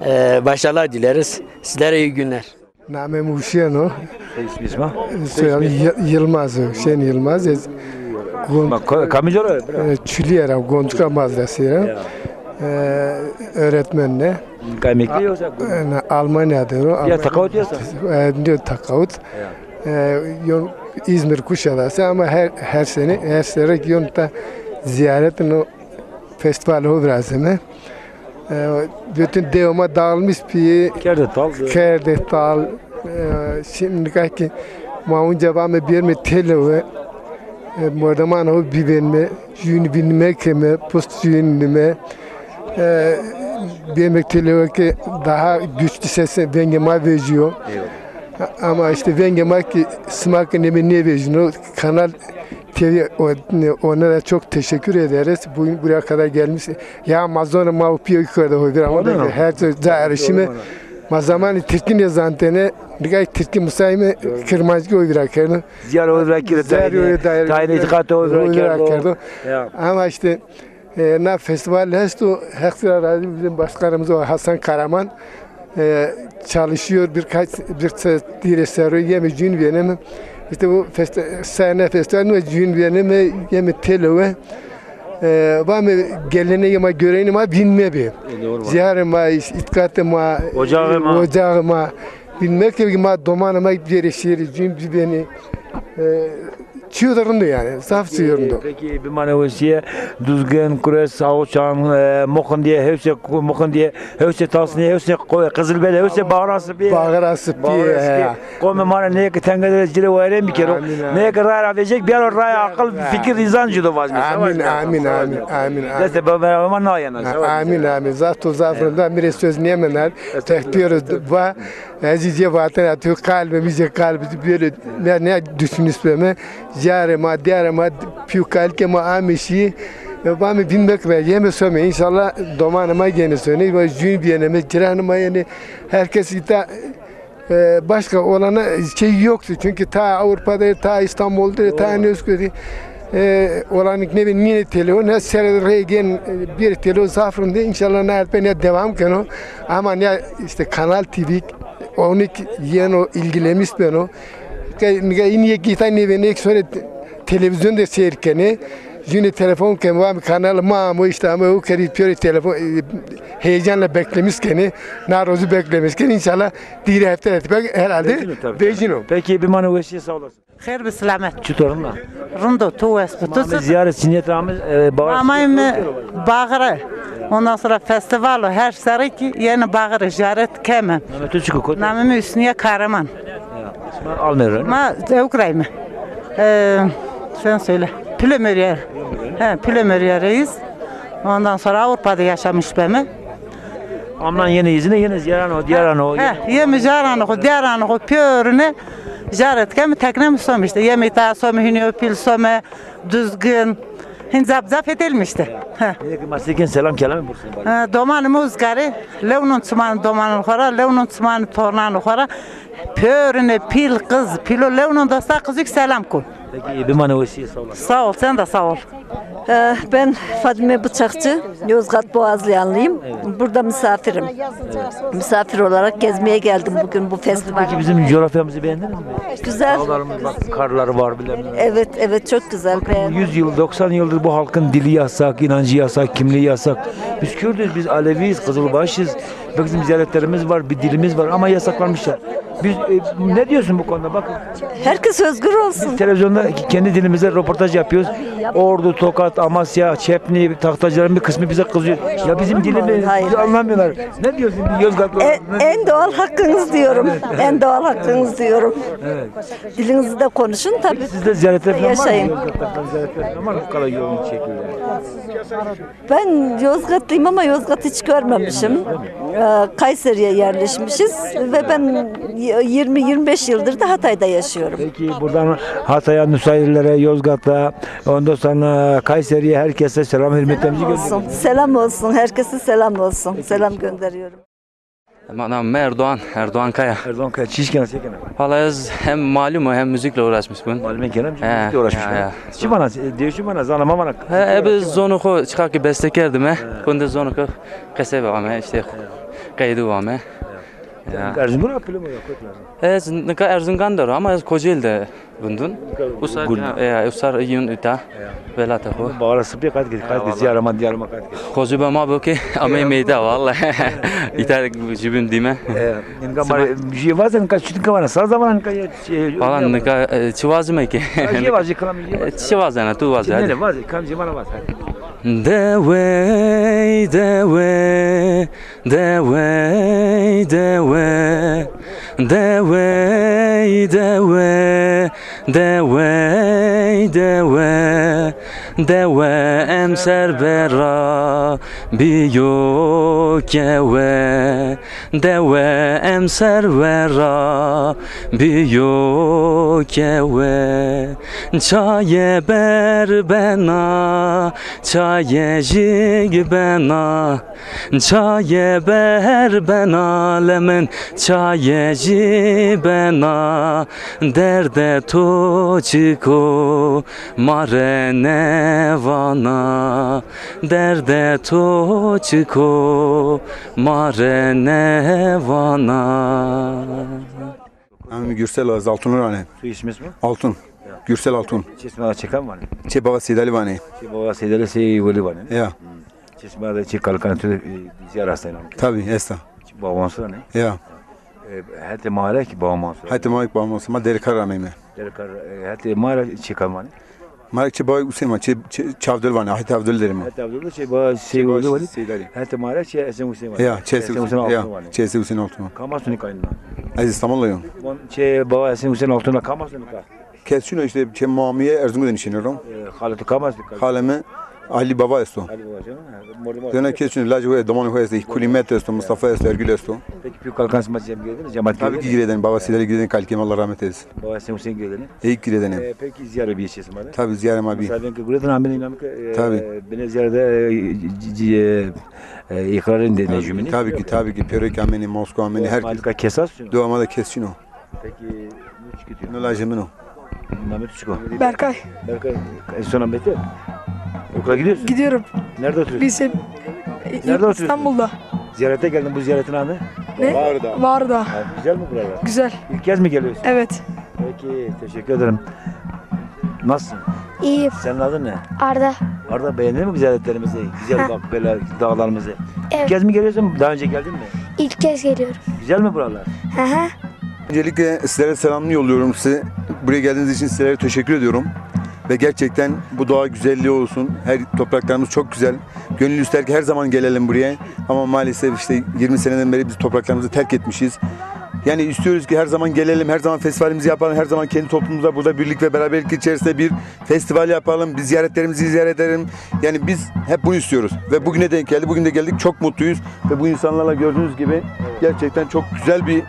E, başarılar dileriz. Sizlere iyi günler. Namê mi Huşên o. Soyad Yı-, Yılmaz o, Huşên Yılmaz. Ez Gon-, Bak, ko-, kamî cor o, bira? E, Çülüyer a, Gonduka Madresî ya. Ya. E, öğretmen ne? Emekli yoksa? E, Almanya der o. Ya, Almanya. Teqawut yoksa? E, diyor teqawut. Ya. E, yon İzmir Kuşadası ama her, her sene, her sene yon ta ziyaretino festival ho virazime. E, bütün dewa ma dağılmış bir Kerdê tal. Kerdê tal. E, şimdi ki ma unca vame bir mi tele ve, e, mordeman ho bibenme, jüyün binme keme, post jüyün binme. E, demek tele ve ki daha güçlü sesi venge ma veciyo. Eyvallah. Ama işte venge ma ki sima ki neme ne vecino, Kanal T V, o-, onlara çok teşekkür ederiz. Bugün buraya kadar gelmiş. Ya Amazon ma o piyo yukarıda o bir ama Öyle mi? Her türlü arışımı Doğru bana. Ma zamanı Türk'ün de zantene, birkaç Türk'ün musayımı Kırmancı o bir kerdi. Ziyar o bir kerdi. Ziyar o bir Tayini itikatı o bir kerdi. Ya. Ama işte E, na festival hesto, Heq ra razî, bizim başkanımız o Hasan Karaman, e, çalışıyor, birkaç, bir se-, dire serrî yeme cün venem. İşte bu fest-, sene festival mi cün venem, yeme tele ve. E, vame geleneği ma, göreneği ma vinme bi. E, doğru var. Ziyaret ma, iş-, itikatı ma, Ocağı ma. Ocağı ma. Vinme ki ma domanı ma bir şehri cün bibeni. E, Çiyo da rind o yanî. Zaf çiyo rind o. Peki, peki, bimane wesîye, Duzgin, Kures, Sağuçan, e, Muxindiye, hewsê Muxindiye, hewsê Tasniye, hewsê Qo-, Qizilbele, hewsê Baxra Sipî. Baxra Sipî, Baxra Sipî. Ya. Qomê ma ra neyê ke tenge de ci rê wayîrên bikero. Amîn, amîn. Neyê ke ray ra vecek biyaro, ray aqil, fikir, însan ci do vazbî. Amîn, amîn, amîn, amîn, amîn. Destê baba ma nayena. Amîn, amîn. Zaf to zaf rind a, mi rê söz nêmenar. Tek pêro va, ez zî zê vatena, tu kalbê mi zê kalbê tu bêrê, ne, ne düşünüs beme. Carê ma, diyarê ma, pî û kalikê ma amê şî. E, va mi bîn mekme, yeme some. Înşallah domanê ma gene sonê. Va jûn bîyene me, ciranê ma yenê. Herkes îta, e, başka olana şey yoktu. Çünkü ta Avrupa'da, ta İstanbul'da, ta Nesköy'de, e, olanik ne bileyim, yine telefon, her sere reygen, e, bir telefon zafrımdı. İnşallah ne yapayım, ne devam keno. Ama ne işte Kanal T V, onu yeno ilgilenmiş beno. Ke, ke în yek îta nêvênê, yek sonra te-, televîzyon de seyir kenê. Jûnê telefon ken, va mi kanal ma amo, işte ama o kerî pêro telefon, e, heyecanla beklemiş kenê. Na rozî beklemiş kenê. İnşallah dîrê hefte etmek herhalde vecîno. Peki, bimane wesîye, sağ olasın. Xêr bi silamet. Çitur, rind a? Rind o, tu wes bi, tu zî. Ziyaret, çi niyet ame, e, Baxra. Amayme Baxra. Ondan sonra festival o, her serre kî yenê Baxra, ziyaret keme. Namê tu çik o, kotî? Namê mi Hüsniye Kahraman. Ya, ma Almanya. Ma Ukrayna. Ee, sen söyle. Plümeriyer. He, Plümeriyereyiz. Ondan sonra Avrupa'da yaşamış beme. Amnan yenê îzine, yenê ziyaran o, diyaran o. He, yeme caran xo, diyaran xo pêrune ziyaret keme, tekneme some işte. Yeme îta some, Hünyo Pil some, Duzgin. Hin zaf zaf edelim işte. He. Neyê ke ma sey ken selam kelamê bursin bari. He, domanê mi Uzgarê, lewnon çimanê domanê xo ra, lewnon çimanê tornanê xo ra. Pêrune pîl, qiz, pîlo, lewnon dosta, qizî kî selam kon. Peki, bimane wesîye, sağ olasın. Sağ ol, sen de sağ ol. Ee, Ben Fadime Bıçakçı, Yozgat Boğazlayanlıyım. Burada misafirim. Misafir olarak gezmeye geldim bugün bu festival. Peki bizim coğrafyamızı beğendiniz mi? Güzel. Dağlarımız, bak, karları var, bilmem ne. Evet, evet, çok güzel. Bakın, beğendim. Yüz yıl, doksan yıldır bu halkın dili yasak, inancı yasak, kimliği yasak. Biz Kürdüz, biz Aleviyiz, Kızılbaşız. Bak, bizim ziyaretlerimiz var, bir dilimiz var ama yasaklanmışlar. Biz, e, ne diyorsun bu konuda? Bakın. Herkes özgür olsun. Biz televizyonda kendi dilimizde röportaj yapıyoruz. Ordu, Tokat, Amasya, Çepni, Tahtacıların bir kısmı bize kızıyor. Ya bizim dilimiz, bizi anlamıyorlar. Ne diyorsun bir Yozgatlı olarak? En doğal hakkınız diyorum. En doğal hakkınız diyorum. Evet. Dilinizde konuşun tabii. Sizde ziyaretler falan var mı? Yaşayın. Yozgat'ta falan ziyaretler falan var mı? Bu kadar yoğun şekilde. Ben Yozgatlıyım ama Yozgat hiç görmemişim. Ee, Kayseri'ye yerleşmişiz ve ben y-, yirmi yirmi beş yıldır da Hatay'da yaşıyorum. Peki buradan Hatay'a, Nusairlere, Yozgat'a, ondan sonra Kayseri'ye, herkese selam, hürmetlerimizi gönderiyoruz. Selam olsun. Selam olsun. Herkese selam olsun. Selam gönderiyorum. Ma namê mi Erdoğan, Erdoğan Kaya. Erdoğan Kaya, çi îş kena, se kena? Valla ez hem malum o, hem müzikle uğraşmış bun. Malum kena, müzikle uğraşmış. Ya, ya. Çi vana, e, dewşî vana, zana ma vana. He, ebe zonê xo çiqa ke beste kerdime, kunde zonê xo qese vame, işte qeyde vame. Ya. Erzingan a, Pilo ma ya, kotî ya? Ez nika Erzingan der o ama ez Kocaeli de vindun. Usar, e, usar yun îta. Welatê xo. Baxra Sipî qat kir, qat kir, diyara ma, diyara ma qat kir. Xozî be ma bo ke amey meyda, vallahi. Îta jübün dime. Nika ma jî vazen, nika çi nika vana, saz da vana nika ya, şey, valla nika, e, çi vazime ki? Jî vaze, kilam jî vaze. Çi vazena, tu vaze, hadi. Vaze, kam jî vana vaze, hadi. Dewey, dewey, dewey, dewe, dewey, dewe, dewey, dewe, dewe emser vera bîyo kewe, dewe emser vera bîyo kewe. Çaye ber bena, çaye jig bena, çaye ber bena, lemin çaye jî bena, derdê to çik o ma rê nêvana, derdê to çik o ma rê nêvana. Namê mi Gürsel o, ez Altun ra vanê. Soy ismi? Altun. Ya. Gürsel Altun. Çê sima ra çê kam vanê? Çê Baba Seydalî vanê. Çê Baba Seydalî, Sey Welî vanê. Ya. Çê sima de çê kalikan tu, e, ziyar hastayla. Tabii, esta. Çê Baba Mansur ne? Ya. E, hetê ma ra kî baba ma so. Hetê ma kî baba ma so. Ma Derikar ra ameyme. Derikar, e, hetê ma ra çê kam vanê? Ma ra çê baba Husên ma, çê, çê, çê Avdil vanê, hetê Avdil derê ma. Hetê Avdil çê baba Seyîd Seyîd vanê. Hetê ma ra çê Esen Husên vanê. Ya, çê Esen Husên, Husên ya, Altun vanê. Çê Esen Husên Altun vanê. Kam asto nika îna? Ez Îstanbul ra yo. Bon, çê baba Esen Husên Altun ra kam asto nika? Kes çin o, îşte çê ma amîye Erzurum'da nişenî ro. E, xalê to kam esto? Xalê mi Alî Baba esto. Alî Baba esto, ha? Mordem. Zena kes çin o, lacê xo, domanê xo esto, Kulîmet esto, Mustafa esto, Ergül esto. Peki pî û kalikan sima cem girêdêne, cemaat girêdêne? Tabii ki girêdêne. Baba Seyîd girêdêne, kalikê ma, Allah rahmet eylesin. Baba Esen Husên girêdêne. Heyî girêdêne. E, peki zîyare bîyê çê sima de? Tabii zîyare ma bî. Mesela ben ki guretin amîne, inam ki, e, binê zîyare de, e, c-, c-, e, e, îqrarên de nejumîne. Tabii ki, tabii ki. Pêro kî amêne, Moskova amêne, her kes. Dua ma de kes çin o. Peki, no çikî to yo? No lajê min o. Namê to çik o? Berkay. Berkay, e, sonra Mete? Okula gidiyorsun? Gidiyorum. Nerede oturuyorsun? Lise. Nerede oturuyorsun? İstanbul'da. Ziyarete geldim, bu ziyaretin adı? Ne? Bağrıdağ. Bağrıdağ. Ha, güzel mi buralar? Güzel. İlk kez mi geliyorsun? Evet. Peki, teşekkür ederim. Nasılsın? İyiyim. Senin adın ne? Arda. Arda, beğendin mi ziyaretlerimizi? Güzel bak böyle dağlarımızı. Evet. İlk kez mi geliyorsun? Daha önce geldin mi? İlk kez geliyorum. Güzel mi buralar? Hı hı. Öncelikle sizlere selamımı yolluyorum size. Buraya geldiğiniz için sizlere teşekkür ediyorum. Ve gerçekten bu doğa güzelliği olsun. Her topraklarımız çok güzel. Gönül ister ki her zaman gelelim buraya. Ama maalesef işte yirmi seneden beri biz topraklarımızı terk etmişiz. Yani istiyoruz ki her zaman gelelim, her zaman festivalimizi yapalım, her zaman kendi toplumumuzda burada birlik ve beraberlik içerisinde bir festival yapalım, biz ziyaretlerimizi ziyaret edelim. Yani biz hep bunu istiyoruz. Ve bugüne denk geldi. Bugün de geldik. Çok mutluyuz. Ve bu insanlarla gördüğünüz gibi gerçekten çok güzel bir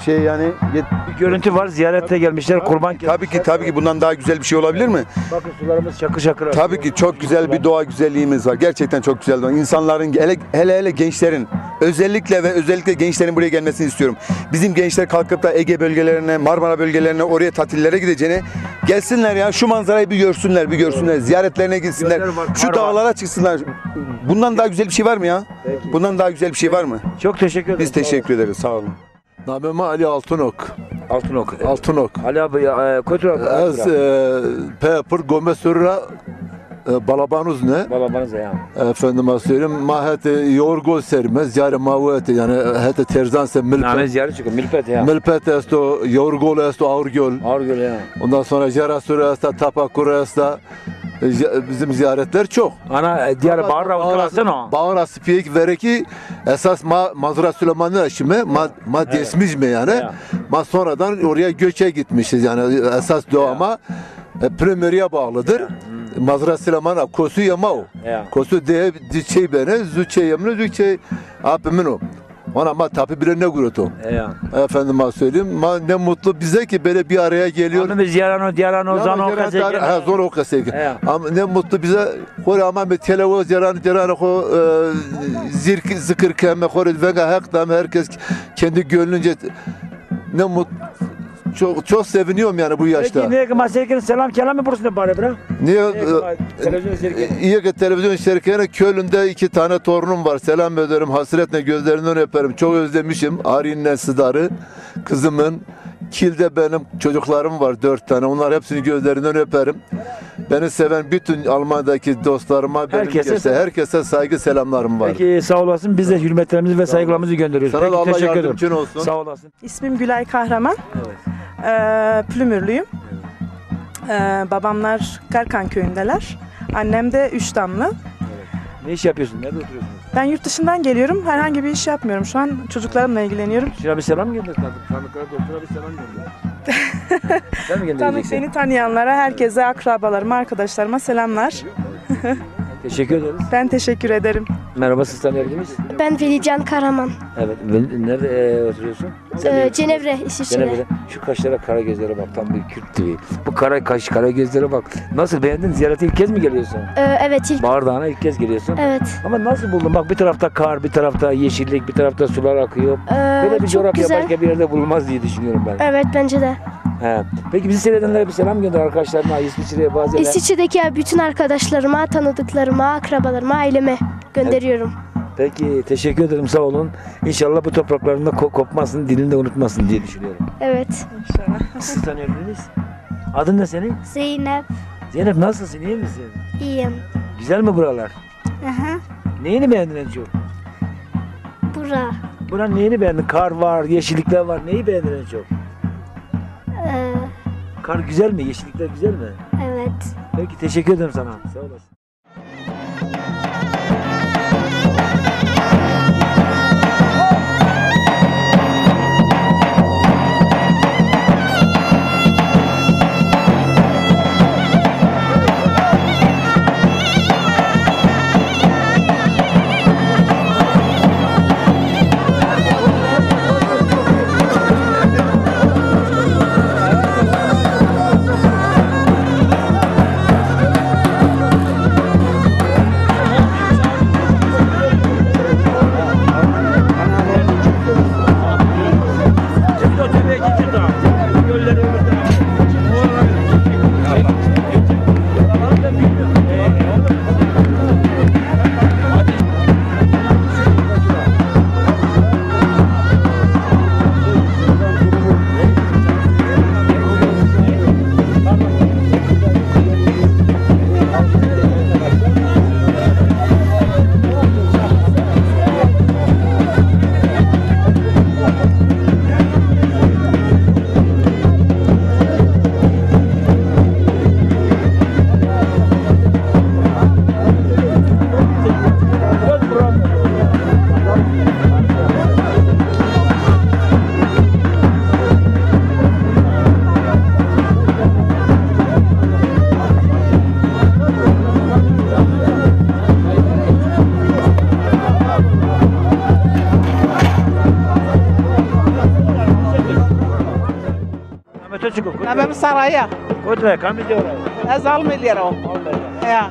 şey yani. Yet- Bir görüntü var. Ziyarete gelmişler. Kurban kesmişler. Tabii ki, tabii ki bundan daha güzel bir şey olabilir mi? Bakın sularımız şakır şakır akıyor. Tabii ki çok güzel bir doğa güzelliğimiz var. Gerçekten çok güzel doğa. İnsanların hele, hele hele gençlerin özellikle ve özellikle gençlerin buraya gelmesini istiyorum. Bizim gençler kalkıp da Ege bölgelerine, Marmara bölgelerine, oraya tatillere gideceğine gelsinler ya, şu manzarayı bir görsünler, bir görsünler. Ziyaretlerine gitsinler. Göller var, kar var. Şu dağlara çıksınlar. Bundan daha güzel bir şey var mı ya? Peki. Bundan daha güzel bir şey var mı? Çok teşekkür ederim. Biz teşekkür ederiz. Sağ olun. Namê mi Alî Altunok. Altunok. Altunok. Alî abi, e, kotî ra? Ez, e, Peyapir Gomesur ra, e, Balabanuz ne? Balabanuz ya. Efendime söyleyeyim, ma hetê Yorgol serîme, ziyarê ma wete, yani hetê Terzan se Milpet. Name ziyarı çıkıyor, Milpet ya. Milpet esto, Yorgol esto, Ağırgöl. Ağırgöl ya. Ondan sonra Jarasur esta, Tapakur esta. E, zi-, bizim ziyaretler çok. Ana, e, diyar bağır ra, bağır ra, bağır ra sipiyek verekî esas ma Mazra Süleyman'da şimdi ma, ma Desmicme yani. Ya. Ma sonradan oraya göçe gitmişiz yani esas doğama e, Primeriye bağlıdır. Mazra Süleyman'a kosu yemao. Ya. Kosu de di çey bene, zu çey yemne, zu çey apimino. Ona ma tapî bile nêgureto. Eya. Efendime söyleyeyim, ma ne mutlu bize ki böyle bir araya geliyor. Ama biz yarano, yarano, zano qesey. Ha, zano qesey. Eya. Ama ne mutlu bize. Xora ama bir televiz yarano, yarano xo, e, zirk, zikir keme, xora venga hak dam, herkes kendi gönlünce ne mutlu. Çok, çok seviniyorum yani bu yaşta. Peki, nê ke ma seyr kenê, selam kelamî burusne bare bira. Niye? Nê ke ma, e, televizyon seyr kenê. İyi ki televizyon seyr kenê. Köln'de iki tane torunum var. Selam ederim. Hasretle gözlerinden öperim. Çok özlemişim. Ari'nin Sidar'ı, kızımın. Kiel'de benim çocuklarım var, dört tane. Onlar hepsini gözlerinden öperim. Beni seven bütün Almanya'daki dostlarıma, benim herkese gençler, herkese saygı selamlarım var. Peki, sağ olasın. Biz de hürmetlerimizi ve saygılarımızı gönderiyoruz. Sana da Allah yardımcın olsun. Peki, teşekkür ederim. Sağ olasın. İsmim Gülay Kahraman. Evet. Ee, Plümürlüyüm. Ee, babamlar Karkan köyündeler. Annem de Üçdamlı. Evet. Ne iş yapıyorsun? Nerede oturuyorsunuz? Ben yurt dışından geliyorum. Herhangi bir iş yapmıyorum. Şu an çocuklarımla ilgileniyorum. Şuna bir selam gönder. Tanıdık, tanıdıklara, dostlara bir selam gönder. Sen mi göndereceksin? Tanık, beni tanıyanlara, herkese, akrabalarıma, arkadaşlarıma selamlar. Teşekkür ederiz. Ben teşekkür ederim. Merhaba, siz tanıyabilir miyiz? Ben Velican Karaman. Evet, Veli-, nerede, e, oturuyorsun? Ee, Cenevre, İsviçre. Cenevre. Şu kaşlara, kara gözlere bak, tam bir Kürt tipi. Bu kara kaş, kara gözlere bak. Nasıl, beğendin? Ziyarete ilk kez mi geliyorsun? Ee, evet, ilk. Bağır Dağı'na ilk kez geliyorsun. Evet. Ama nasıl buldun? Bak, bir tarafta kar, bir tarafta yeşillik, bir tarafta sular akıyor. Ee, böyle bir coğrafya başka bir yerde bulunmaz diye düşünüyorum ben. Evet, bence de. He. Peki bizi seyredenlere bir selam gönder, arkadaşlarına, İsviçre'ye, bazı yerlere. İsviçre'deki bütün arkadaşlarıma, tanıdıklarıma, akrabalarıma, aileme gönderiyorum. Peki, teşekkür ederim, sağ olun. İnşallah bu topraklarında ko-, kopmasın, dilini de unutmasın diye düşünüyorum. Evet. İnşallah. Sizi tanıyabilir miyiz? Adın ne senin? Zeynep. Zeynep, nasılsın, iyi misin? İyiyim. Güzel mi buralar? Aha. Neyini beğendin en çok? Bura. Bura neyini beğendin? Kar var, yeşillikler var. Neyi beğendin en çok? Ee, Kar güzel mi? Yeşillikler güzel mi? Evet. Peki, teşekkür ederim sana. Sağ olasın. Name to çik o? Name mi Saraye. Kotî ra, kamî dewe ra? Ez Almêrîye ra. Almêrîye. Ya.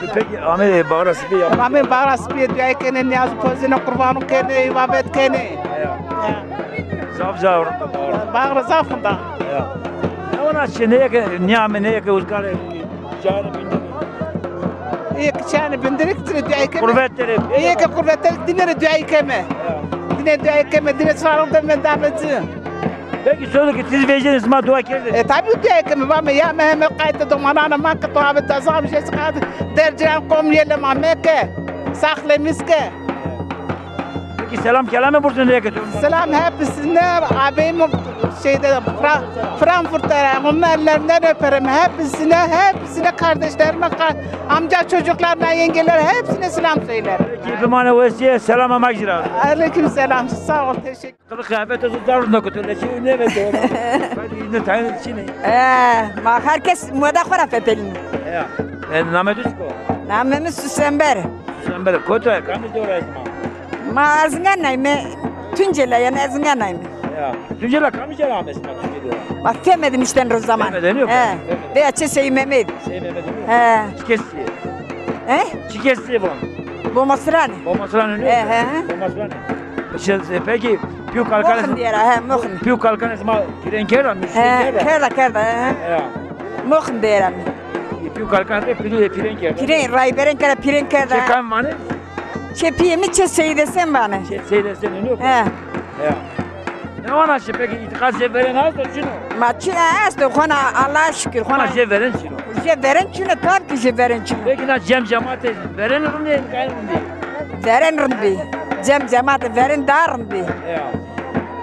E, peki, ame Baxra Spîye ya? Ame Baxra Spîye, duayê kenê, nîyaz pozîne, qurbanu kenê, îbadet kenê. Ya. Ya. Zaf zaf rind a Baxra. Baxra zaf rind a. Ya. Ne vana çi, nê ke nîyame, nê ke uzgarê, çanê bindirî. Ê ke çanê bindirî ke ti rê duayê keme. Qurbet derê. Ê ke qurbet derê, dîne rê duayê keme. Ya. Dîne duayê keme, dîne sarıl de mendame ci. Peki, sono ke ti zî vejênê, sima dua kerdêne? E, tabî dua keme, vame ya me heme qaytê domananê ma ke to abi dezam jês qad der ciran kom yê lê ma meke, saxlemîz ke. Peki, selam kelame bursêne ke to? Selam hepsine, abim şeyde Fra Frankfurt'ta, onun ellerinden öperim hepsine, hepsine kardeşlerime, ka- amca çocuklarına, yengeler hepsine selam söylerim. Peki, bimane wesîye, selama ma ci ra. Aleyküm selam, sağ ol, teşekkür. Qılık kıyafet olsun, zaf rind o ke to leçî nêveto. Hadi ne tayın çinî. E, ma her kes moda xo ra fetelîno. Ya. E, name to çik o? Name mi Susember. Susember. Kotî ra, kamî dewe ra sima? Ma Erzingan ra yîme, Tunceli ra, yanî Erzingan ra yîme. Ya. Tunceli ra kamî ca ra ame sima Tunceli ra? Ma femedim îşte ro zaman. Femedim, yok. He. Femedim. Veya çê Sey Mehmet. Sey Mehmet, yok. He. Çi kesî yê? He? Çi kesî yê von? Bomasirane. Bomasirane, ne? He, he, he. Bomasirane. Şey, peki, pî û kalkanê... Moxin dîye ra, he, Moxin. Pî û kalkanê sima pîrên kerda, muşkî kerda? He, kerda, kerda, he. Ya. Moxin dîye ra mi. Pî û kalkanê pîrê, pîrên kerda. Pîrên, rayberên kerda, pîrên kerda. Çê kam vanê? Çê pîyê mi, çê Seyîd Hesen vanê. Çê Seyîd Hesen, ne? He. Ya. Ne vana şi, peki, îtîqat jê verên esto, çin o? Ma çin esto, xona Allah'a şükür, xona. Ama jê verên çin o? Jê verên çin o, tabii ki jê verên çin o. Peki, na cem cemaatê verên rind ê, kay rind ê? Verên rind bî. Cem cemaatê verên daha rind bî. Ya.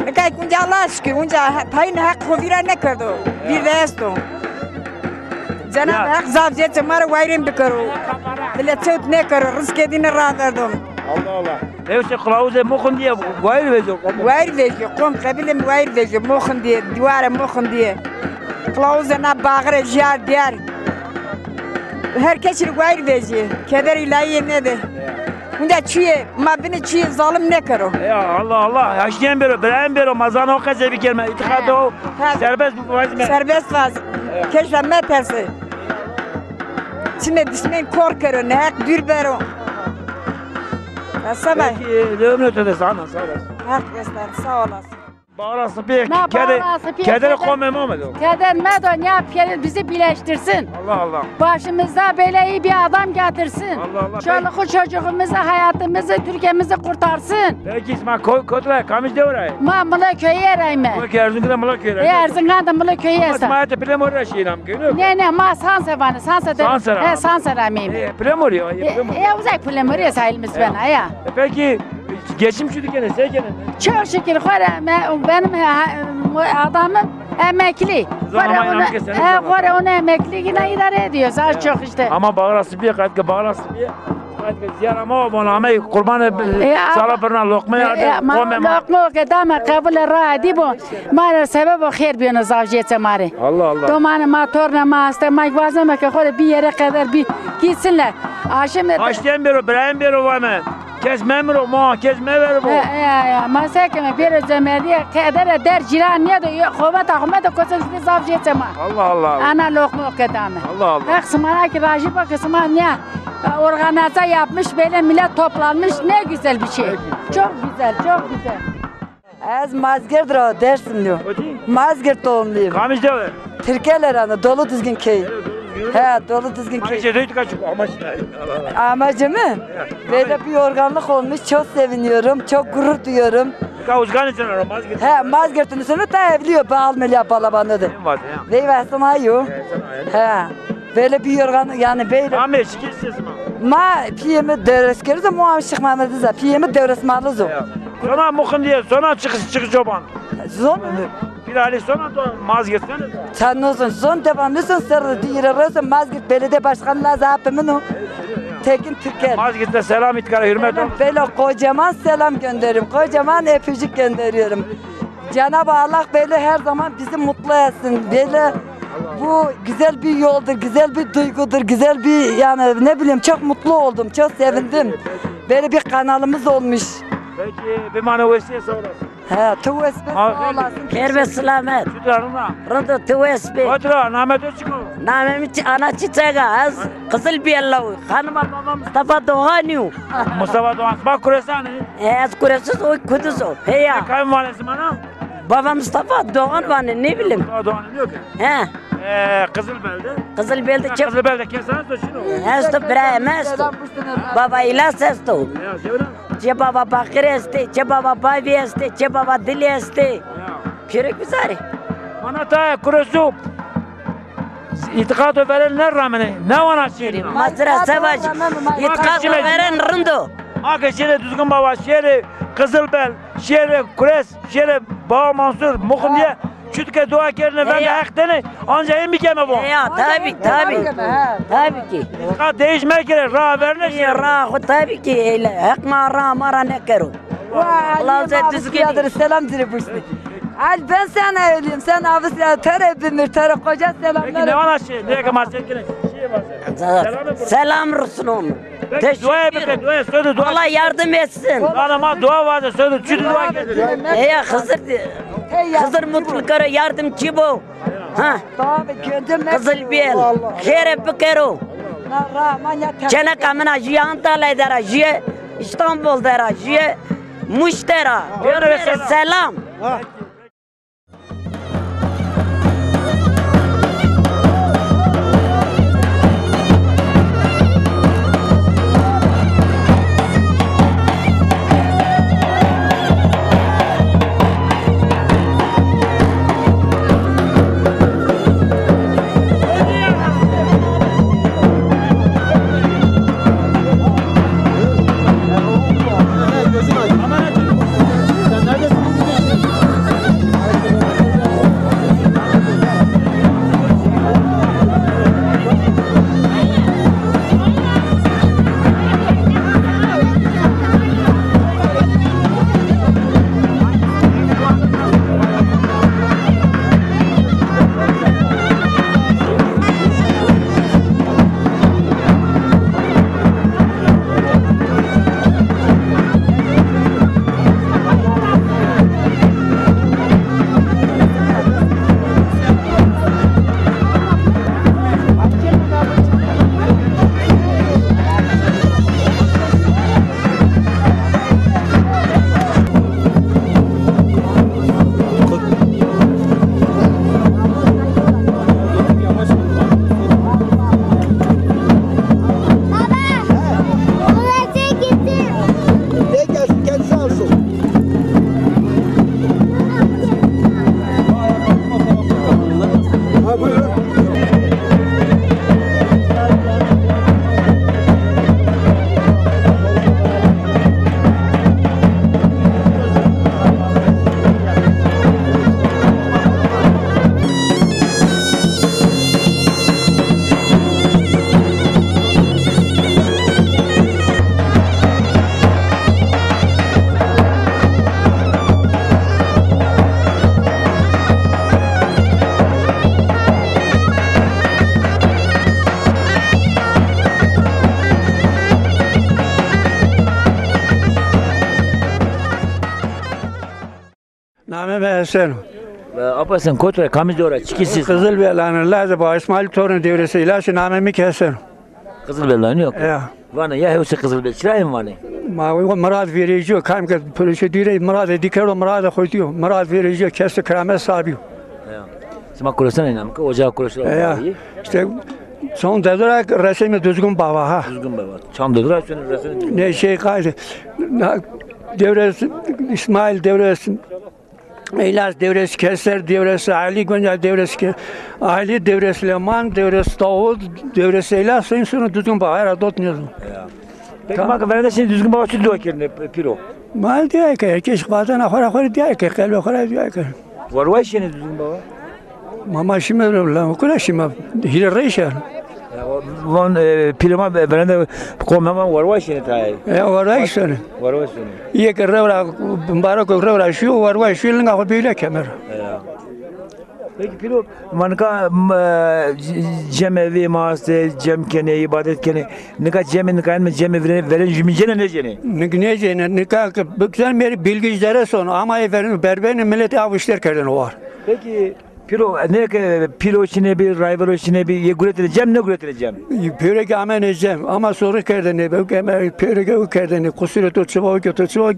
Nika unca Allah'a şükür, unca he-, tayîne Heq xo vîra nêkerdo. Ya. Vîr de esto. Cenab-ı Heq zaf zêde ma rê wayîrên bikero. Bile çewt nêkero, rizqê dîne raverdo. Allah Allah. Newse qilawuzê Moxin dîye wayîr vejîyo qom? Wayîr vejîyo, qom qebîlê mi wayîr vejîyo. Moxin dîye, dîwarê Moxin dîye. Qilawuzê na baxirê jîyar dîyar. Her kes rê wayîr vejîye. Keder îlahî yê nêdê. Hunca çîyê, ma binê çîyê zalim nêkero. Ya Allah Allah. Haştîyen bêro, birayên bêro, ma zana o qesey bikerme. Îtîqatê ho serbest vazme. Serbest vaz. Kes ra meterse. Çimê dişmên kor kero, ne Heq dûr bero. Ya sebay. Peki, e, ömrê to de sana, sağ olasın. Heq restan, sağ olasın. Bağrasın bir keder, keder komê ma medo. Keder medo, ya piyeri bizi birleştirsin. Allah Allah. Başımıza böyle iyi bir adam getirsin. Allah Allah. Çoluğu çocuğumuzu, hayatımızı, Türkiye'mizi kurtarsın. Peki, ma ko-, kotî ra, kamij dewe ra yê? Ma Mila köyü ra yîme. Mila köyü, Erzingan de Mila köyü ra yê. E, Erzingan de Mila köyü esta. Ma hetê Pilemorî ra şîyêne, mi köyü yok. Ne, ne, ma Sanse vanê, Sanse de. Sanse ra. He, Sanse ra ameyîme. E, Pilemorî ya, e, Pilemorî. E, uzak Pilemorî sayılmaz bana ya. E, peki, Geçim çi dikene, se kene? Çok şükür, xore me, benim he, he, adamım emekli. Zaman Xore ama onu, inanmış ki seni he, zaman. Xore onu emekli yine idare ediyoruz. Az çok işte. Ama bağırası bir, katkı bağırası bir. Katkı ziyar ama o bana ama kurban e, E, sala a- birine lokma E, yardım. e, ma Kome ma. lokma o ke dame kabul ra di bo. Ma ra sebeb o xêr biyeno zavjiyete ma rê. Allah Allah. Domanê ma, tornê ma heste, ma vazeme ke xo rê bir yere kadar bir gitsinler. Aşım Aştiyen bero, birayem bero vame. Kes memiro, ma kes mevero bo. E, e, e, ma se keme bero cemediye, kedere der ciran niye de, xoveta xometa kosa zaf jete ma. Allah Allah. Ana lokma o ke dame. Allah Allah. Heq simana ki raji bo ke sima niye organize yapmış, böyle millet toplanmış, ne güzel bir şey. Peki. Çok güzel, çok güzel. Ez Mazgirt ra, Dersimlî yo. Kotî? Mazgirt doğumluyum. Kamij dewe? Tirkeler anı, Dolu Düzgün köyü. Evet, Dolu Düzgün. He, Dolu Düzgün köyü. Kamij dewe, tika çok amaç. Amacı mı? Evet. Böyle bir yorganlık olmuş, çok seviniyorum, çok gurur duyuyorum. Tika uzgan için ara Mazgirt. He, Mazgirt'in üstünü ta evliyor, bağlı mı ya balabanı da. En var ya. Vey versin ayo. Evet, sen ayo. He. Böyle bir yorgan, yani böyle. Ama eşik istiyorsun ama. Ma piyemi devres keriz, mu am Şık Mehmediz, piyemi devres maliz o. Ya. Sonra mukhın diye, sonra çıkış, çıkış çoban. Zon. Bir hali sonra da Mazgirt sen. Sen ne olsun, zon devam ne olsun, ser dire resim Mazgirt Belediye Başkanı lazı apımın o. Tekin Türker. Mazgirt'te selam itkara, hürmet olsun. Böyle kocaman selam gönderiyorum, kocaman öpücük gönderiyorum. Cenab-ı Allah böyle her zaman bizi mutlu etsin. Böyle bu güzel bir yoldur, güzel bir duygudur, güzel bir yani ne bileyim çok mutlu oldum, çok sevindim. Böyle bir kanalımız olmuş. Peki, bir mane wesiye sağ olasın. He, tu wes be sağ olasın. Xêr be selamet. Çutra rına. Rindo tu wes be. Kotra, name to çiko? Name mi Çi-, Ana Çiçek a, ez Qizil Biyella. Xanima baba Mustafa Doğan yo. Mustafa Doğan, bak Kuresan. E, ez Kuresiz o, Kuduz o. Heya. Kayın valisi bana? Baba Mustafa Doğan vanê, ne bileyim. Mustafa Doğan diyor ki. He. E, Kızılbel'de. Kızılbel'de Ha, çep- Kızılbel'de kes esto çino? Esto, birayê mi esto. Baba İlyas esto. Ya, Cevra. Çe baba Bakir estê, çe baba Bavi estê, çe baba Dili estê. Ya. Pêro güzarê. Mana ta Kuresu. İtikato veren ne ramene, ne vana şêrê? Ma sira se vajî. İtikato veren rind o. Ma ke şêrê Duzgin Baba, şêrê Kızılbel, şêrê Kures, şêrê Baba Mansur, Muxim diye çutke dua kerine, vende heq dene, anca ê mi keme bo. Ya, tabi, tabi. Tabi ki. Ka değişme kere, ra verne. Ya, ra xo tabi ki, eyle. Heq ma ra, ma ra nekero. Vay, Allah Aliyê ma Düzgünî. Selam dire buşni. Al ben sana öleyim, sen abi sen tere binir, tere koca selamlar. Peki ne var şey? Ne kadar sen kire? Selam rısun onu. Peki dua bike, dua, söyle dua. Allah yardım etsin. Bana ma dua vardı, söyle, çü dua geldi. Eya Hızır, Hızır mutlu kere yardımcı bu. Ha. Kızıl bir el. Xêre bikero. Çeneka mina jüye Antalya dera, jüye İstanbul dera, jüye Muş dera. Selam. Namê mi Hesen o. E, Apo Hesen, kotî ra, kamî dew ra, çikî sî? Qizilbêlan, lazê Baba Îsmaîl, tornê Dewrês Îlasî, namê mi kî Hesen o. Qizilbêlan yok. Ya. Vanê ya hewsê Qizilbêl, çira ên vanê? Ma o Mirad vêrejîyo, kam ke prosedurê Miradê dî kerdo, Miradê xo dîyo. Mirad vêrejîyo, kesê keramet sabîyo. Ya. Sima Kuresan ê, namê ke ocağa Kuresan. Ya. Îşte çand dedo ra reseyme Duzgin Baba ha. Duzgin Baba. Çand dedo ra reseyme Duzgin. Ne şey qayde. Na, Dewrês Îsmaîl, Dewrês Îlas, Dewrês Keser, Dewrês Elî, Gonca Dewrês Ke-, Elî, Dewrês Leman, Dewrês Dawud, Dewrês Îlas, sonra Duzgin Baba, hera dot nêzon. Ya. Peki, ma ke verende şinê Duzgin Baba çi dua kerdêne, pîro? Ma dua ke, herkes vatena xo ra, xo rê dua ke, qelbê xo ra dua ke. Warway şinê Duzgin Baba? Ma, ma şîme la, kura şîme, hîrê reyşe. Ya, o, von, e, pîrê ma verende qomê ma warway şinê tayê. Ya, warway şinê. Warway şinê. Yê ke rew ra, bimbarek o, rew ra şîyo, warway şîyo, linga xo bîyo la kemer. Ya. Peki pîro, ma nika, m, e, c-, cemê vî ma estê, cem kenê, îbadet kenê. Nika cemê, nika yanî cemê verên, verên jumîncenê nêcenê? Nik nêcenê, nika ke biksen mêrê Bilgiç Dere son, ama ê verên berbenê, miletî aw îşler kerdêne war. Peki pîro, nê ke pîro şinê bî, rayvero şinê bî, yê guretêne cem, nêguretêne cem? Pêro ke amêne cem, ama sorix kerdêne, pêro ke ew kerdêne, qusurê to çi va, o ke to çi va,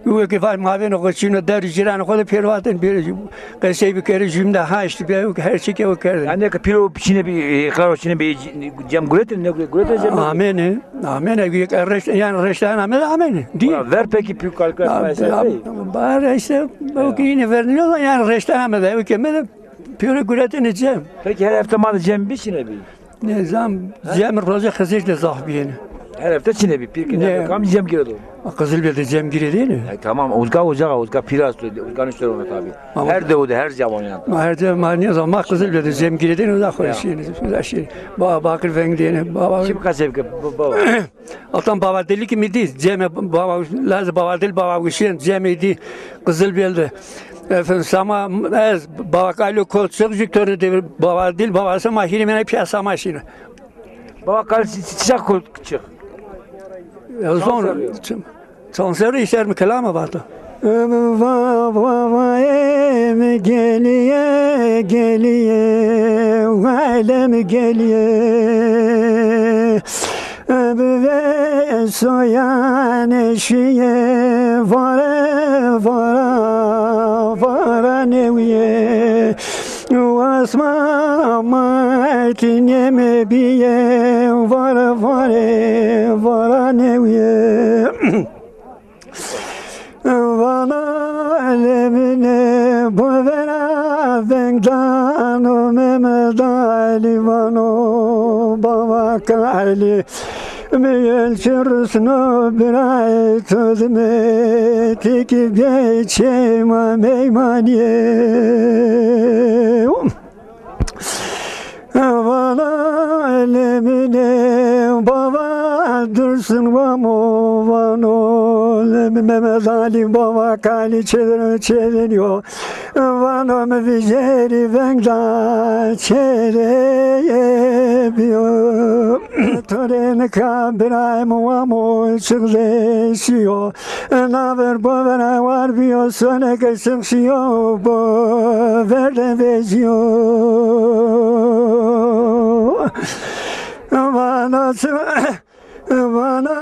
Weke vay mavêno xo çîno der cîranê xo de pêro vatên, pêro qesey bikerê, jûmî de haşt bîya, her çî ke o kerdêne. Yanî ke pîro şinê bî, e, qaro şinê bî, cem guretêne, nê guretêne cem? Amêne, amêne, yek reşt, yanî reştan amêne, amêne. Dî. Ver peki pîro kalkar. Bar işte, belki yine vermiyor, yanî reştan amêne, weke me de pêro guretêne cem. Peki her hefte ma de cem bî, şinê bî? Nêzan, cem rojê Xizir de zaf bîyêne. Her hefte çinê bî, pîr ke nê, kam cem girêdo? Qizilbêl de cem girêdêne. E, tamam, uzga, uzga, uzga pîr esto, uzga niştero tabî. Her dew de, her cawan ya. Ma her dew, ma nêzan, ma Qizilbêl de cem girêdêne, uza xo şîyêne, uza şîyêne. Baba Bakir veng dêne, baba. Kim kaseb ke, baba? Altan Baba Dilî kî mi dî, cemê baba, lazê Baba Dil, Baba Wişên, cemê dî Qizilbêl de. Efendim, sama ez, Baba Kalî Koçikçik, tornê Dewrês Baba Dil, Baba Sema, hîrê mîyanê pîya sama şîne. Baba Kalî çi-, çi-, çiçek Koçikçik? Ya zon, çand serrî ser mi kelama vata. Va, va, va, em geliye, geliye, elem geliye. Bi vê soyanê şîye, vare, vara, vara nêwîye. Wasma maytî nême bîye, vare, vare, vara nêwîye. Vana lemine bovera veng dano Mehmet Ali, vano Bava Kalî. Mi el çi rusno birayê to dime, ti kî bîyê çê ma meymanîye. Vana lemine Bava Dursun, vamo vano Lemi Mehmet Ali, Bava Kalî çêdin, çêdin yo. Vano mi vijêrî veng da çêrê bîyo. To rê nika birayê mi wamo çixde şîyo. Naver bovera war bîyo, soneke six şîyo, bover de vejîyo. Vana çi-, vana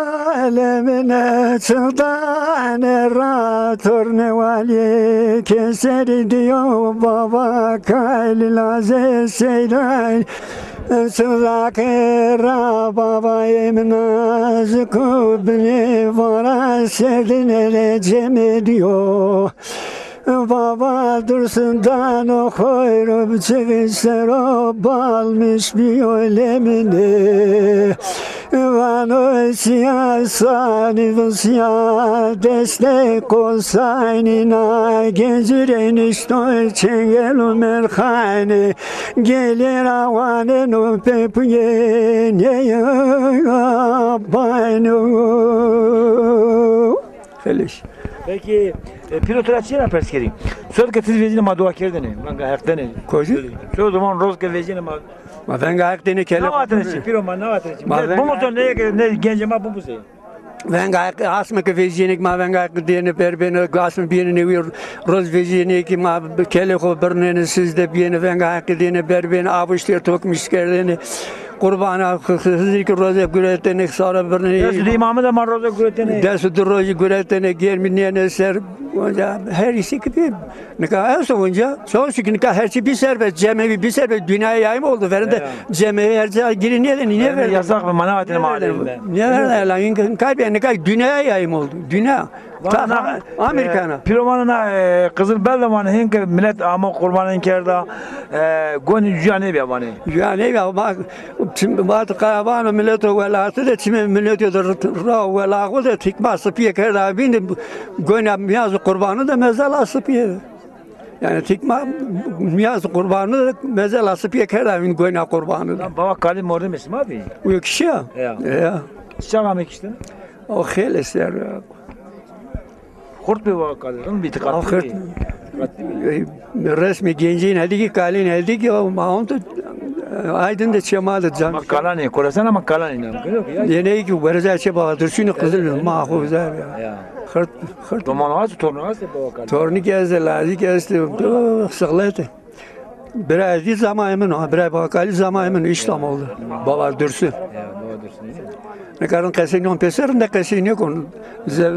elemine çixdanê ra tornê Walî, keserî dîyo Bava Kalî lazê Seyran. Çixdake ra bavayê mi nazik o, binê vara serdine de cemê dîyo. Bava Dursun dano xoyro, bi çixî sero balmiş bîyo lemine. Vano sîya sanî vîsya destê qosanî, na gencî rê nişto çengel û merxanî. Gelê ra waneno pepuyê nêya bayno. Xeleş. Peki, e, pîro, to ra çîyê ra pers kerî. Sor ke ti vejîne ma dua kerdêne, venga Heq dêne. Kocî? Sor domon roz ke vejîne ma. Ma venga Heq dêne kele. Na vatêne çi, pîro, ma na vatêne çi. Ma venga bimuso, ne ke, ne gencê ma bimusê. Venga heqî asme ke vejîyêne kî ma venga heqî dêne berbêne, asme bîyêne newî roz vejîyêne kî ma kelê xo birnêne, sizde bîyêne, venga heqî dêne berbêne, avuştê tokmiş kerdêne. Qurbana Xizirî kî roze guretêne, sare birnêne. Des û di îmamî de ma roze guretêne. Des û di rojî guretêne, germî nêne ser. Onca her îsî kî bî. Nika esto onca, sor çi ki nika her çî bî serbest, cemevî bî serbest, dünyaya yayım oldu. Verinde cemevi her çî girî nêdêne, nêverdêne. Yasak be, mana vatêne ma aleyhinde. Nêverdêne, la nika, nika dünyaya yayım oldu. Dünya. Ta Amerikana. Pîro vana na, e, Qizilbel de vanê, hên ke milet amo qurbanên kerda, e, gonî cuya nêbîya vanê. Cuya nêbîya, bak, çim, bak, qaya vano mileto welatî de, çimê miletî de ra welaxo de tikma sipîye kerda vîn de, gonî mîyaz qurbanu de mezela sipîye. Yanî tikma mîyaz qurbanu de mezela sipîye kerda vîn gonî qurbanu de. Lan baba Kalî mordemê sima bî? Uyo kişîya? Ya. Ya. Çax ame kiştene? O xêlê ser. Xurt bî baba Kalî, rind bî, îtîqatlî bî. Îtîqatlî bî. Resmê gencîn hedî kî, Kalîn hedî kî, o ma onto, Aydin de çê ma de cam. Ma Kalanî, Koresan ama Kalanî nam. Yenê kî wereza çê baba Dursunî Qizil, ma xo güzel ya. Ya. Xurt, xurt. Doman az, tornu az baba Kalî. Tornî kî ez, lazî kî ez, sıklet. Bira ez dî zamanê min o, bira baba Kalî zamanê min o, İstanbul'da. Baba Dursun. Ya, baba Dursun, değil mi? Nika rind qesey nêkon pêser, rinde qesey nêkon. Ze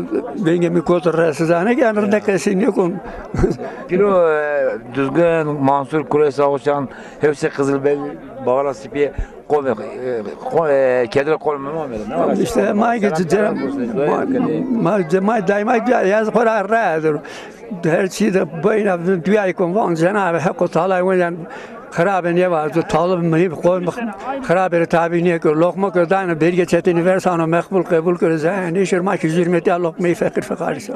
vengê mi kot resizane ki, yanî rinde qesey nêkon. Pîro, e, Duzgin, Mansur, Kurê Sağuçan, hepsi Qizilbel, Bağla Sipiye, qomê, e, qo-, e, kedre qomê mi amêne. Ne var? İşte ma ki, ma, ma daima yaz xora rahadır. Her çî de boyna duayê kon, von Cenab-ı Hak û Teala, wenda xirabe nêvazo, talib mi qom xirabe rê tabî nêkir. Loqma ke dano, berge çetinî versano, meqbul qebul kir, zaya nêşir, ma kî zûrmetîya loqmeyê feqîr feqarî sa.